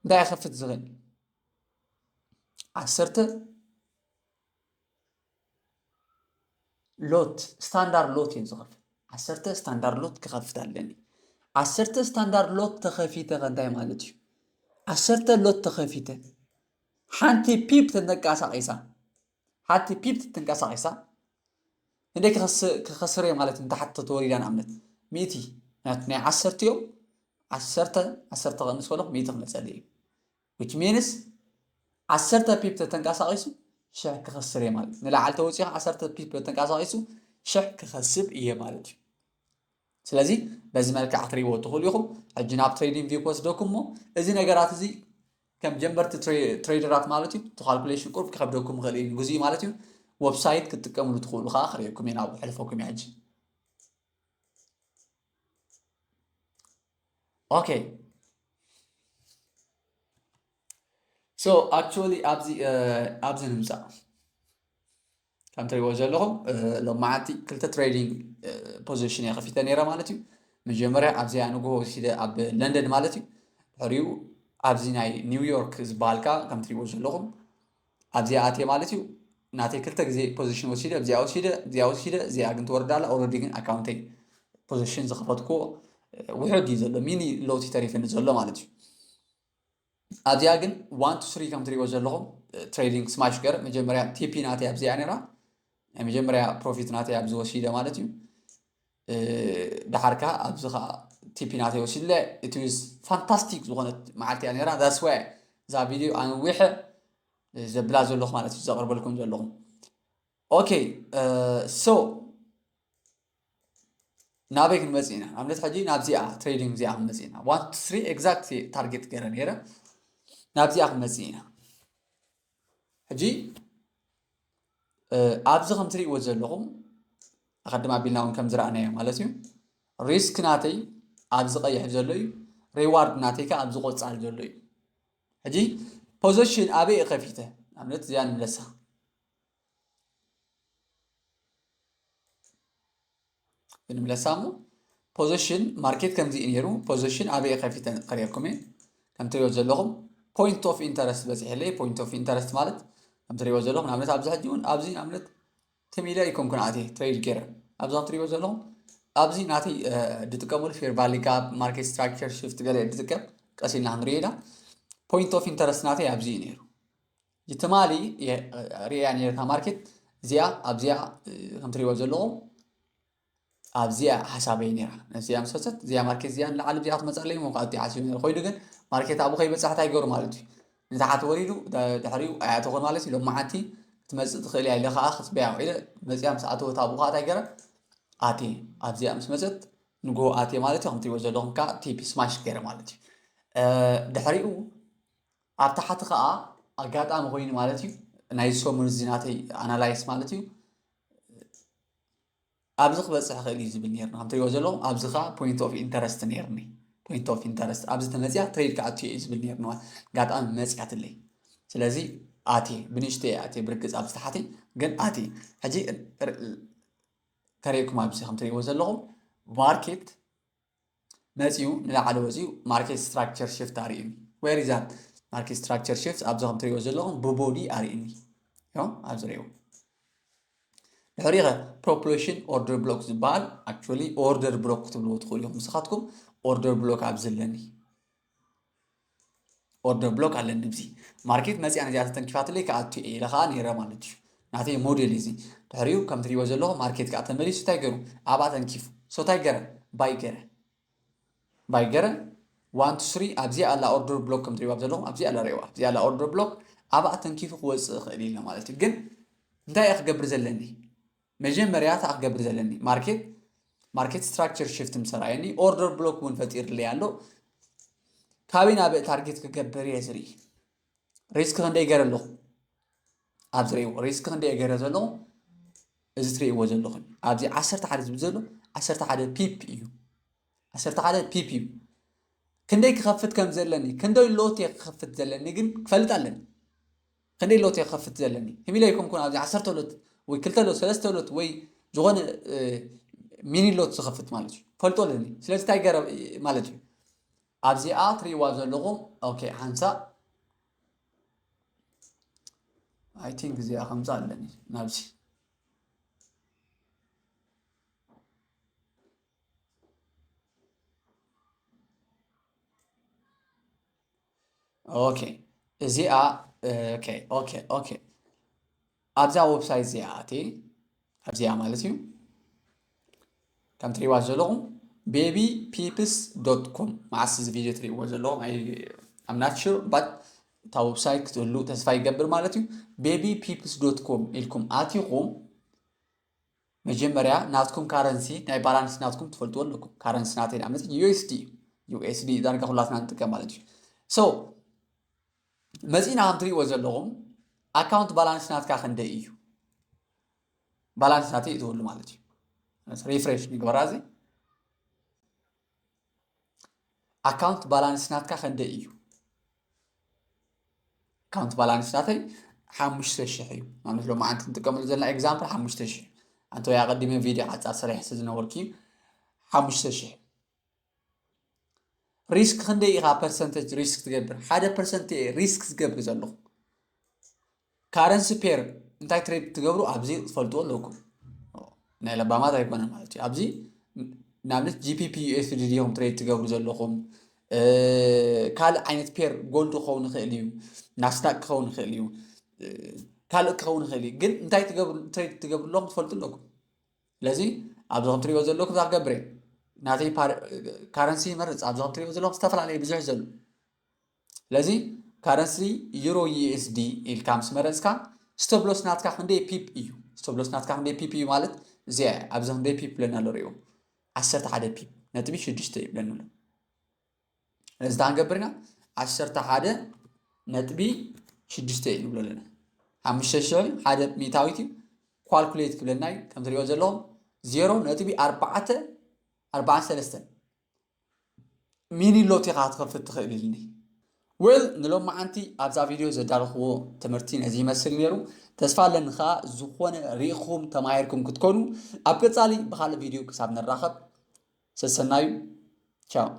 እንታይ ይኸፍት ዝኽእል? ዓሰርተ ሎት፣ ስታንዳርድ ሎት እየን ዝኸፍት። ዓሰርተ ስታንዳርድ ሎት ክኸፍት ኣለኒ። ዓሰርተ ስታንዳርድ ሎት ተኸፊተ ከ እንታይ ማለት እዩ? ዓሰርተ ሎት ተኸፊተ፣ ሓንቲ ፒፕ ተንቀሳቒሳ፣ ሓንቲ ፒፕ ትንቀሳቐሳ፣ ክንደይ ክኸስ-፣ ክኸስር እየ ማለት እዩ? ንታሕቲ ተወሪዳ ንኣብነት ሚእቲ፣ ናይ፣ ናይ ዓሰርተ እዮም፣ ዓሰርተ፣ ዓሰርተ ክቕንስ ከለኹ ሚእቲ ክመጸለይ እዩ። Which means ዓሰርተ ፒፕ ተተንቀሳቒሱ ሽሕ ክኸስር እየ ማለት እዩ። ንላዕሊ ተወፂኡ ዓሰርተ ፒፕ ተተንቀሳቒሱ ሽሕ ክኸስብ እየ ማለት እዩ። ስለዚ በዚ መልክዕ ክትሪእዎ ትኽእሉ ኢኹም። ሕጂ ናብ ትሬዲንግ ቪው ክወስደኩም እሞ፣ እዚ ነገራት እዚ ከም ጀመርቲ ትሬ-፣ ትሬደራት ማለት እዩ፣ እቲ ካልኩሌሽን ቁሩብ ክኸብደኩም ይኽእል እዩ፣ ንግዚኡ ማለት እዩ። ዌብሳይት ክትጥቀምሉ ትኽእሉ ከዓ ክርእየኩም እየ፣ ናብኡ ከሕልፈኩም እየ ሕጂ። ኦኬ። So actually ኣብዚ፣ እ፣ ኣብዚ ንምጻእ። ከም ትሪእዎ ዘለኹም፣ እ፣ ሎማዓንቲ ክልተ ትሬዲንግ፣ እ፣ ፖዚሽን እየ ከፊተ ነይረ ማለት እዩ። መጀመርያ ኣብዚኣ ንግሆ ወሲደ ኣብ ለንደን ማለት እዩ። ድሕሪኡ ኣብዚ ናይ ኒውዮርክ ዝበሃል ከኣ ከም ትሪእዎ ዘለኹም ኣብዚኣ ኣትየ ማለት እዩ። ናተይ ክልተ ግዜ ፖዚሽን ወሲደ፣ ኣብዚኣ ወሲደ፣ ኣብዚኣ ወሲደ፣ እዚኣ ግን ትወርድ ኣላ። ኦልሬዲ ግን ኣካውንተይ ፖዚሽን ዝኸፈትኩዎ፣ እ፣ ውሑድ እዩ ዘሎ፣ ሚኒ ሎት እዩ ተሪፍኒ ዘሎ ማለት እዩ። ኣብዚኣ ግን ዋን ቱ ስሪ ከም ትሪእዎ ዘለኹም፣ እ፣ ትሬዲንግ ስማሽ ገረ። መጀመርያ ቲፒ ናተይ ኣብዚኣ ነይራ። ናይ መጀመርያ ፕሮፊት ናተይ ኣብዚ ወሲደ ማለት እዩ። እ፣ ደሓር ከኣ ኣብዚ ከኣ ቲፒ ናተይ ወሲድለ። It was ፋንታስቲክ ዝኾነት መዓልቲ እያ ነይራ። That's why እዛ ቪድዮ ኣንዊሐ ዘብላ ዘለኹ ማለት እዩ፣ ዘቕርበልኩም ዘለኹ። ኦኬ፣ እ፣ so ናበይ ክንመጽእ ኢና? ንኣብነት ሕጂ ናብዚኣ ትሬዲንግ እዚኣ ክንመጽእ ኢና። ዋን ቱ ስሪ ኤግዛክት ታርጌት ገይረ ነይረ። ናብዚኣ ክንመጽእ ኢና። ሕጂ፣ እ፣ ኣብዚ ከም ትርእይዎ ዘለኹም፣ ኣቐድም ኣቢልና እውን ከም ዝረኣናዮ ማለት እዩ፣ ሪስክ ናተይ ኣብዚ ቀይሕ ዘሎ እዩ፣ ሪዋርድ ናተይ ከኣ ኣብዚ ቆጻል ዘሎ እዩ። ሕጂ ፖዚሽን ኣበይ እየ ከፊተ? ንኣብነት እዚኣ ንምለሳ። ንምለሳ እሞ ፖዚሽን ማርኬት ከምዚ እዩ ነይሩ። ፖዚሽን ኣበይ ከፊተ ከርእየኩም እየ። ከም ትሪእዎ ዘለኹም ፖይንት ኦፍ ኢንተረስት በፂሐለይ። ፖይንት ኦፍ ኢንተረስት ማለት ከም ትሪእዎ ዘለኹም ንኣብነት ኣብዚ ሕጂ እውን ኣብዚ ንኣብነት ትም ኢለ ኣይኮንኩን ኣትየ ትሬድ ገይረ። ኣብዚ ከም ትሪእዎ ዘለኹም ኣብዚ ናተይ፣ እ፣ ዝጥቀመሉ ፌር ቫሊ ጋፕ፣ ማርኬት ስትራክቸር ሽፍት ገለ ዝጥቀም ቀስ ኢልና ክንሪኦ ኢና። ፖይንት ኦፍ ኢንተረስት ናተይ ኣብዚ እዩ ነይሩ። ትማሊ እየ ሪእያ ነይረ እታ ማርኬት እዚኣ። ኣብዚኣ፣ እ፣ ከም ትሪእዎ ዘለኹም ኣብዚኣ ሓሳበይ ነይራ። ነዚኣ ምስ ፈሰት እዚኣ ማርኬት እዚኣ ንላዕሊ እዚኣ ትመፅኣለይ እሞ ካብቲ ሓሲቡ ነይሩ። ኮይኑ ግን ማርኬት ኣብኡ ከይበፅሐ እንታይ ይገብሩ ማለት እዩ? ንታሕቲ ወሪዱ ድ-፣ ድሕሪኡ ኣይኣተኹን ማለት እዩ። ሎማዓንቲ ክትመፅእ ትኽእል እያ ኢለ ከዓ ክፅበያ ውዒለ። መፂኣ ምስ ኣተወት ኣብኡ ከዓ እንታይ ገይረ? ኣትየ። ኣብዚኣ ምስ መፀት ንግሆ ኣትየ ማለት እዩ። ከም ትሪእዎ ዘለኹም ከዓ ቲፒ ስማሽ ገይረ ማለት እዩ። እ፣ ድሕሪኡ ኣብ ታሕቲ ከዓ ኣጋጣሚ ኮይኑ ማለት እዩ፣ ናይ ሶሙን እዚ ናተይ ኣናላይስ ማለት እዩ ኣብዚ ክበፅሕ ክእል እዩ ዝብል ነርና ከም ትሪእዎ ዘለኹም ኣብዚ ከዓ point of interest ነርኒ point of interest ኣብዚ ተመፅያ ትሬድ ክኣትዮ እዩ ዝብል ነርኒ ጋጣሚ መፅያትለይ ስለዚ ኣትየ ብንሽተ ኣትየ ብርግፅ ኣብዚ ተሓትየ ግን ኣትየ ሕጂ ከርእየኩም ኣብዚ ከም ትሪእዎ ዘለኹም ማርኬት መፂኡ ንላዕሊ ወፂኡ market structure shift ኣርእዩኒ where is that market structure shift ኣብዚ ከም ትሪእዎ ዘለኹም ብቦዲ ኣርእዩኒ እዮም ኣብዚ ሪእዎ ድሕሪኸ propulsion order block ዝበሃል actually order block ክትብልዎ ትኽእሉ እዮም ንስኻትኩም order block ኣብዚ ኣለኒ order block ኣለኒ ኣብዚ ማርኬት መፂኣ ነዚኣ ተተንኪፋትለይ ከኣቱ እየ ኢለ ከዓ ነይረ ማለት እዩ ናተይ ሞዴል እዚ ድሕሪኡ ከም ትሪእዎ ዘለኹም ማርኬት ከዓ ተመሊሱ እንታይ ገሩ ኣብኣ ተንኪፉ so እንታይ ገረ ባይ ገረ ባይ ገረ one to three ኣብዚ ኣላ order block ከም ትሪእዋ ዘለኹም ኣብዚ ኣላ ሪእዋ ኣብዚ ኣላ order block ኣብኣ ተንኪፉ ክወፅእ ይኽእል ኢልና ማለት እዩ ግን እንታይ እየ ክገብር ዘለኒ መጀመርያ እታ ክገብር ዘለኒ ማርኬት ማርኬት structure shift ምስ ኣርኣየኒ order block እውን ፈጢርለይ ኣሎ ካበይ ናበይ ታርጌት ክገብር እየ ዝርኢ ሪስክ ክንደይ ገይረ ኣለኹ ኣብዚ ሪእዎ ሪስክ ክንደይ ገይረ ዘለኹ እዚ ትሪእዎ ዘለኹም ኣብዚ ዓሰርተ ሓደ ዝብል ዘሎ ዓሰርተ ሓደ ፒፕ እዩ ዓሰርተ ሓደ ፒፕ እዩ ክንደይ ክኸፍት ከም ዘለኒ ክንደይ ሎት እየ ክኸፍት ዘለኒ ግን ክፈልጥ ኣለኒ ክንደይ ሎት እየ ክኸፍት ዘለኒ ህም ኢለ ኣይኮንኩን ኣብዚ ዓሰርተ ሎት ወይ ክልተ ሎት ሰለስተ ሎት ወይ ዝኾነ ሚኒ ሎት ዝኸፍት ማለት እዩ ፈልጦ ኣለኒ ስለዚ እንታይ ገረ ማለት እዩ ኣብዚኣ ትሪእዋ ዘለኹም ኦኬ ሓንሳእ I think እዚኣ ከምዛ ኣለኒ ናብዚ ኦኬ እዚኣ ኦኬ ኦኬ ኦኬ ኣብዛ ዌብሳይት እዚኣ ኣቲ ኣብዚኣ ማለት እዩ ከም ትሪእዋ ዘለኹም baby pips dot com መዓስ እዚ ቪድዮ ትሪእዎ ዘለኹም I'm not sure but እታ ዌብሳይት ክትህሉ ተስፋ ይገብር ማለት እዩ baby pips dot com ኢልኩም ኣቲኹም መጀመርያ ናትኩም ካረንሲ ናይ ባላንስ ናትኩም ትፈልጥዎ ኣለኩም ካረንሲ ናተይ ንኣብነት USD እዩ USD ዳርጋ ኩላትና ንጥቀም ማለት እዩ so መፂና ከም ትሪእዎ ዘለኹም ኣካውንት ባላንስ ናትካ ክንደይ እዩ ባላንስ ናተይ እትህሉ ማለት እዩ refresh ንግበራ እዚ ኣካውንት ባላንስ ናትካ ክንደይ እዩ ኣካውንት ባላንስ ናተይ ሓሙሽተ ሽሕ እዩ ማለት ሎማዓንቲ ንጥቀመሉ ዘለና example ሓሙሽተ ሽሕ ኣንተ ኣቀዲመ ቪድዮ ሓፃር ሰሪሐ ዝነበርኩ እዩ ሓሙሽተ ሽሕ ሪስክ ክንደይ ኢኻ ፐርሰንተጅ ሪስክ ትገብር ሓደ ፐርሰንት እየ ሪስክ ዝገብር ዘለኹ ካረንሲ ፔር እንታይ ትሬድ ትገብሩ ኣብዚ ትፈልጥዎ ኣለኩም ናይ ለባማት ኣይኮነ ማለት እዩ ኣብዚ ንኣብነት GPP USDD ኹም ትሬድ ትገብሩ ዘለኹም ካልእ ዓይነት ፔር ጎልድ ክኸውን ይኽእል እዩ ናስዳቅ ክኸውን ይኽእል እዩ ካልእ ክኸውን ይኽእል እዩ ግን እንታይ ትሬድ ትገብሩ ኣለኹም ትፈልጡ ኣለኩም ስለዚ ኣብዚ ከም ትሪእዎ ዘለኩም እዛ ክገብር እየ ናተይ ካረንሲ ይመርፅ ኣብዚ ከም ትሪእዎ ዘለኹም ዝተፈላለዩ ብዙሕ ዘሎ ስለዚ ካረንሲ ዩሮ USD ኢልካ ምስ መረፅካ stop loss ናትካ ክንደይ ፒፕ እዩ stop loss ናትካ ክንደይ ፒፕ እዩ ማለት እዚኣ ኣብዚ ክንደይ ፒፕ ብለና ኣሎ ሪእዎ ዓሰርተ ሓደ ፒፕ ነጥቢ ሽዱሽተ እዩ ብለና ኣሎ እዚ እንታይ ክንገብር ኢና ዓሰርተ ሓደ ነጥቢ ሽዱሽተ እዩ ንብሎ ኣለና ሓሙሽተ ሽሕ ሓደ ሚእታዊት እዩ calculate ክብለና እዩ ከም ትሪእዎ ዘለኹም ዜሮ ነጥቢ ኣርባዕተ ኣርባዓን ሰለስተን ሚኒ ሎት ኢኻ ክትኸፍት ትኽእል ኢልኒ well ንሎማዓንቲ ኣብዛ ቪድዮ ዘዳለኽዎ ትምህርቲ ነዚ ይመስል ነይሩ ተስፋ ኣለኒ ከዓ ዝኾነ ርኢኹም ተማሂርኩም ክትኮኑ ኣብ ቀፃሊ ብካልእ ቪድዮ ክሳብ ንራኸብ ሰሰናዩ ቻው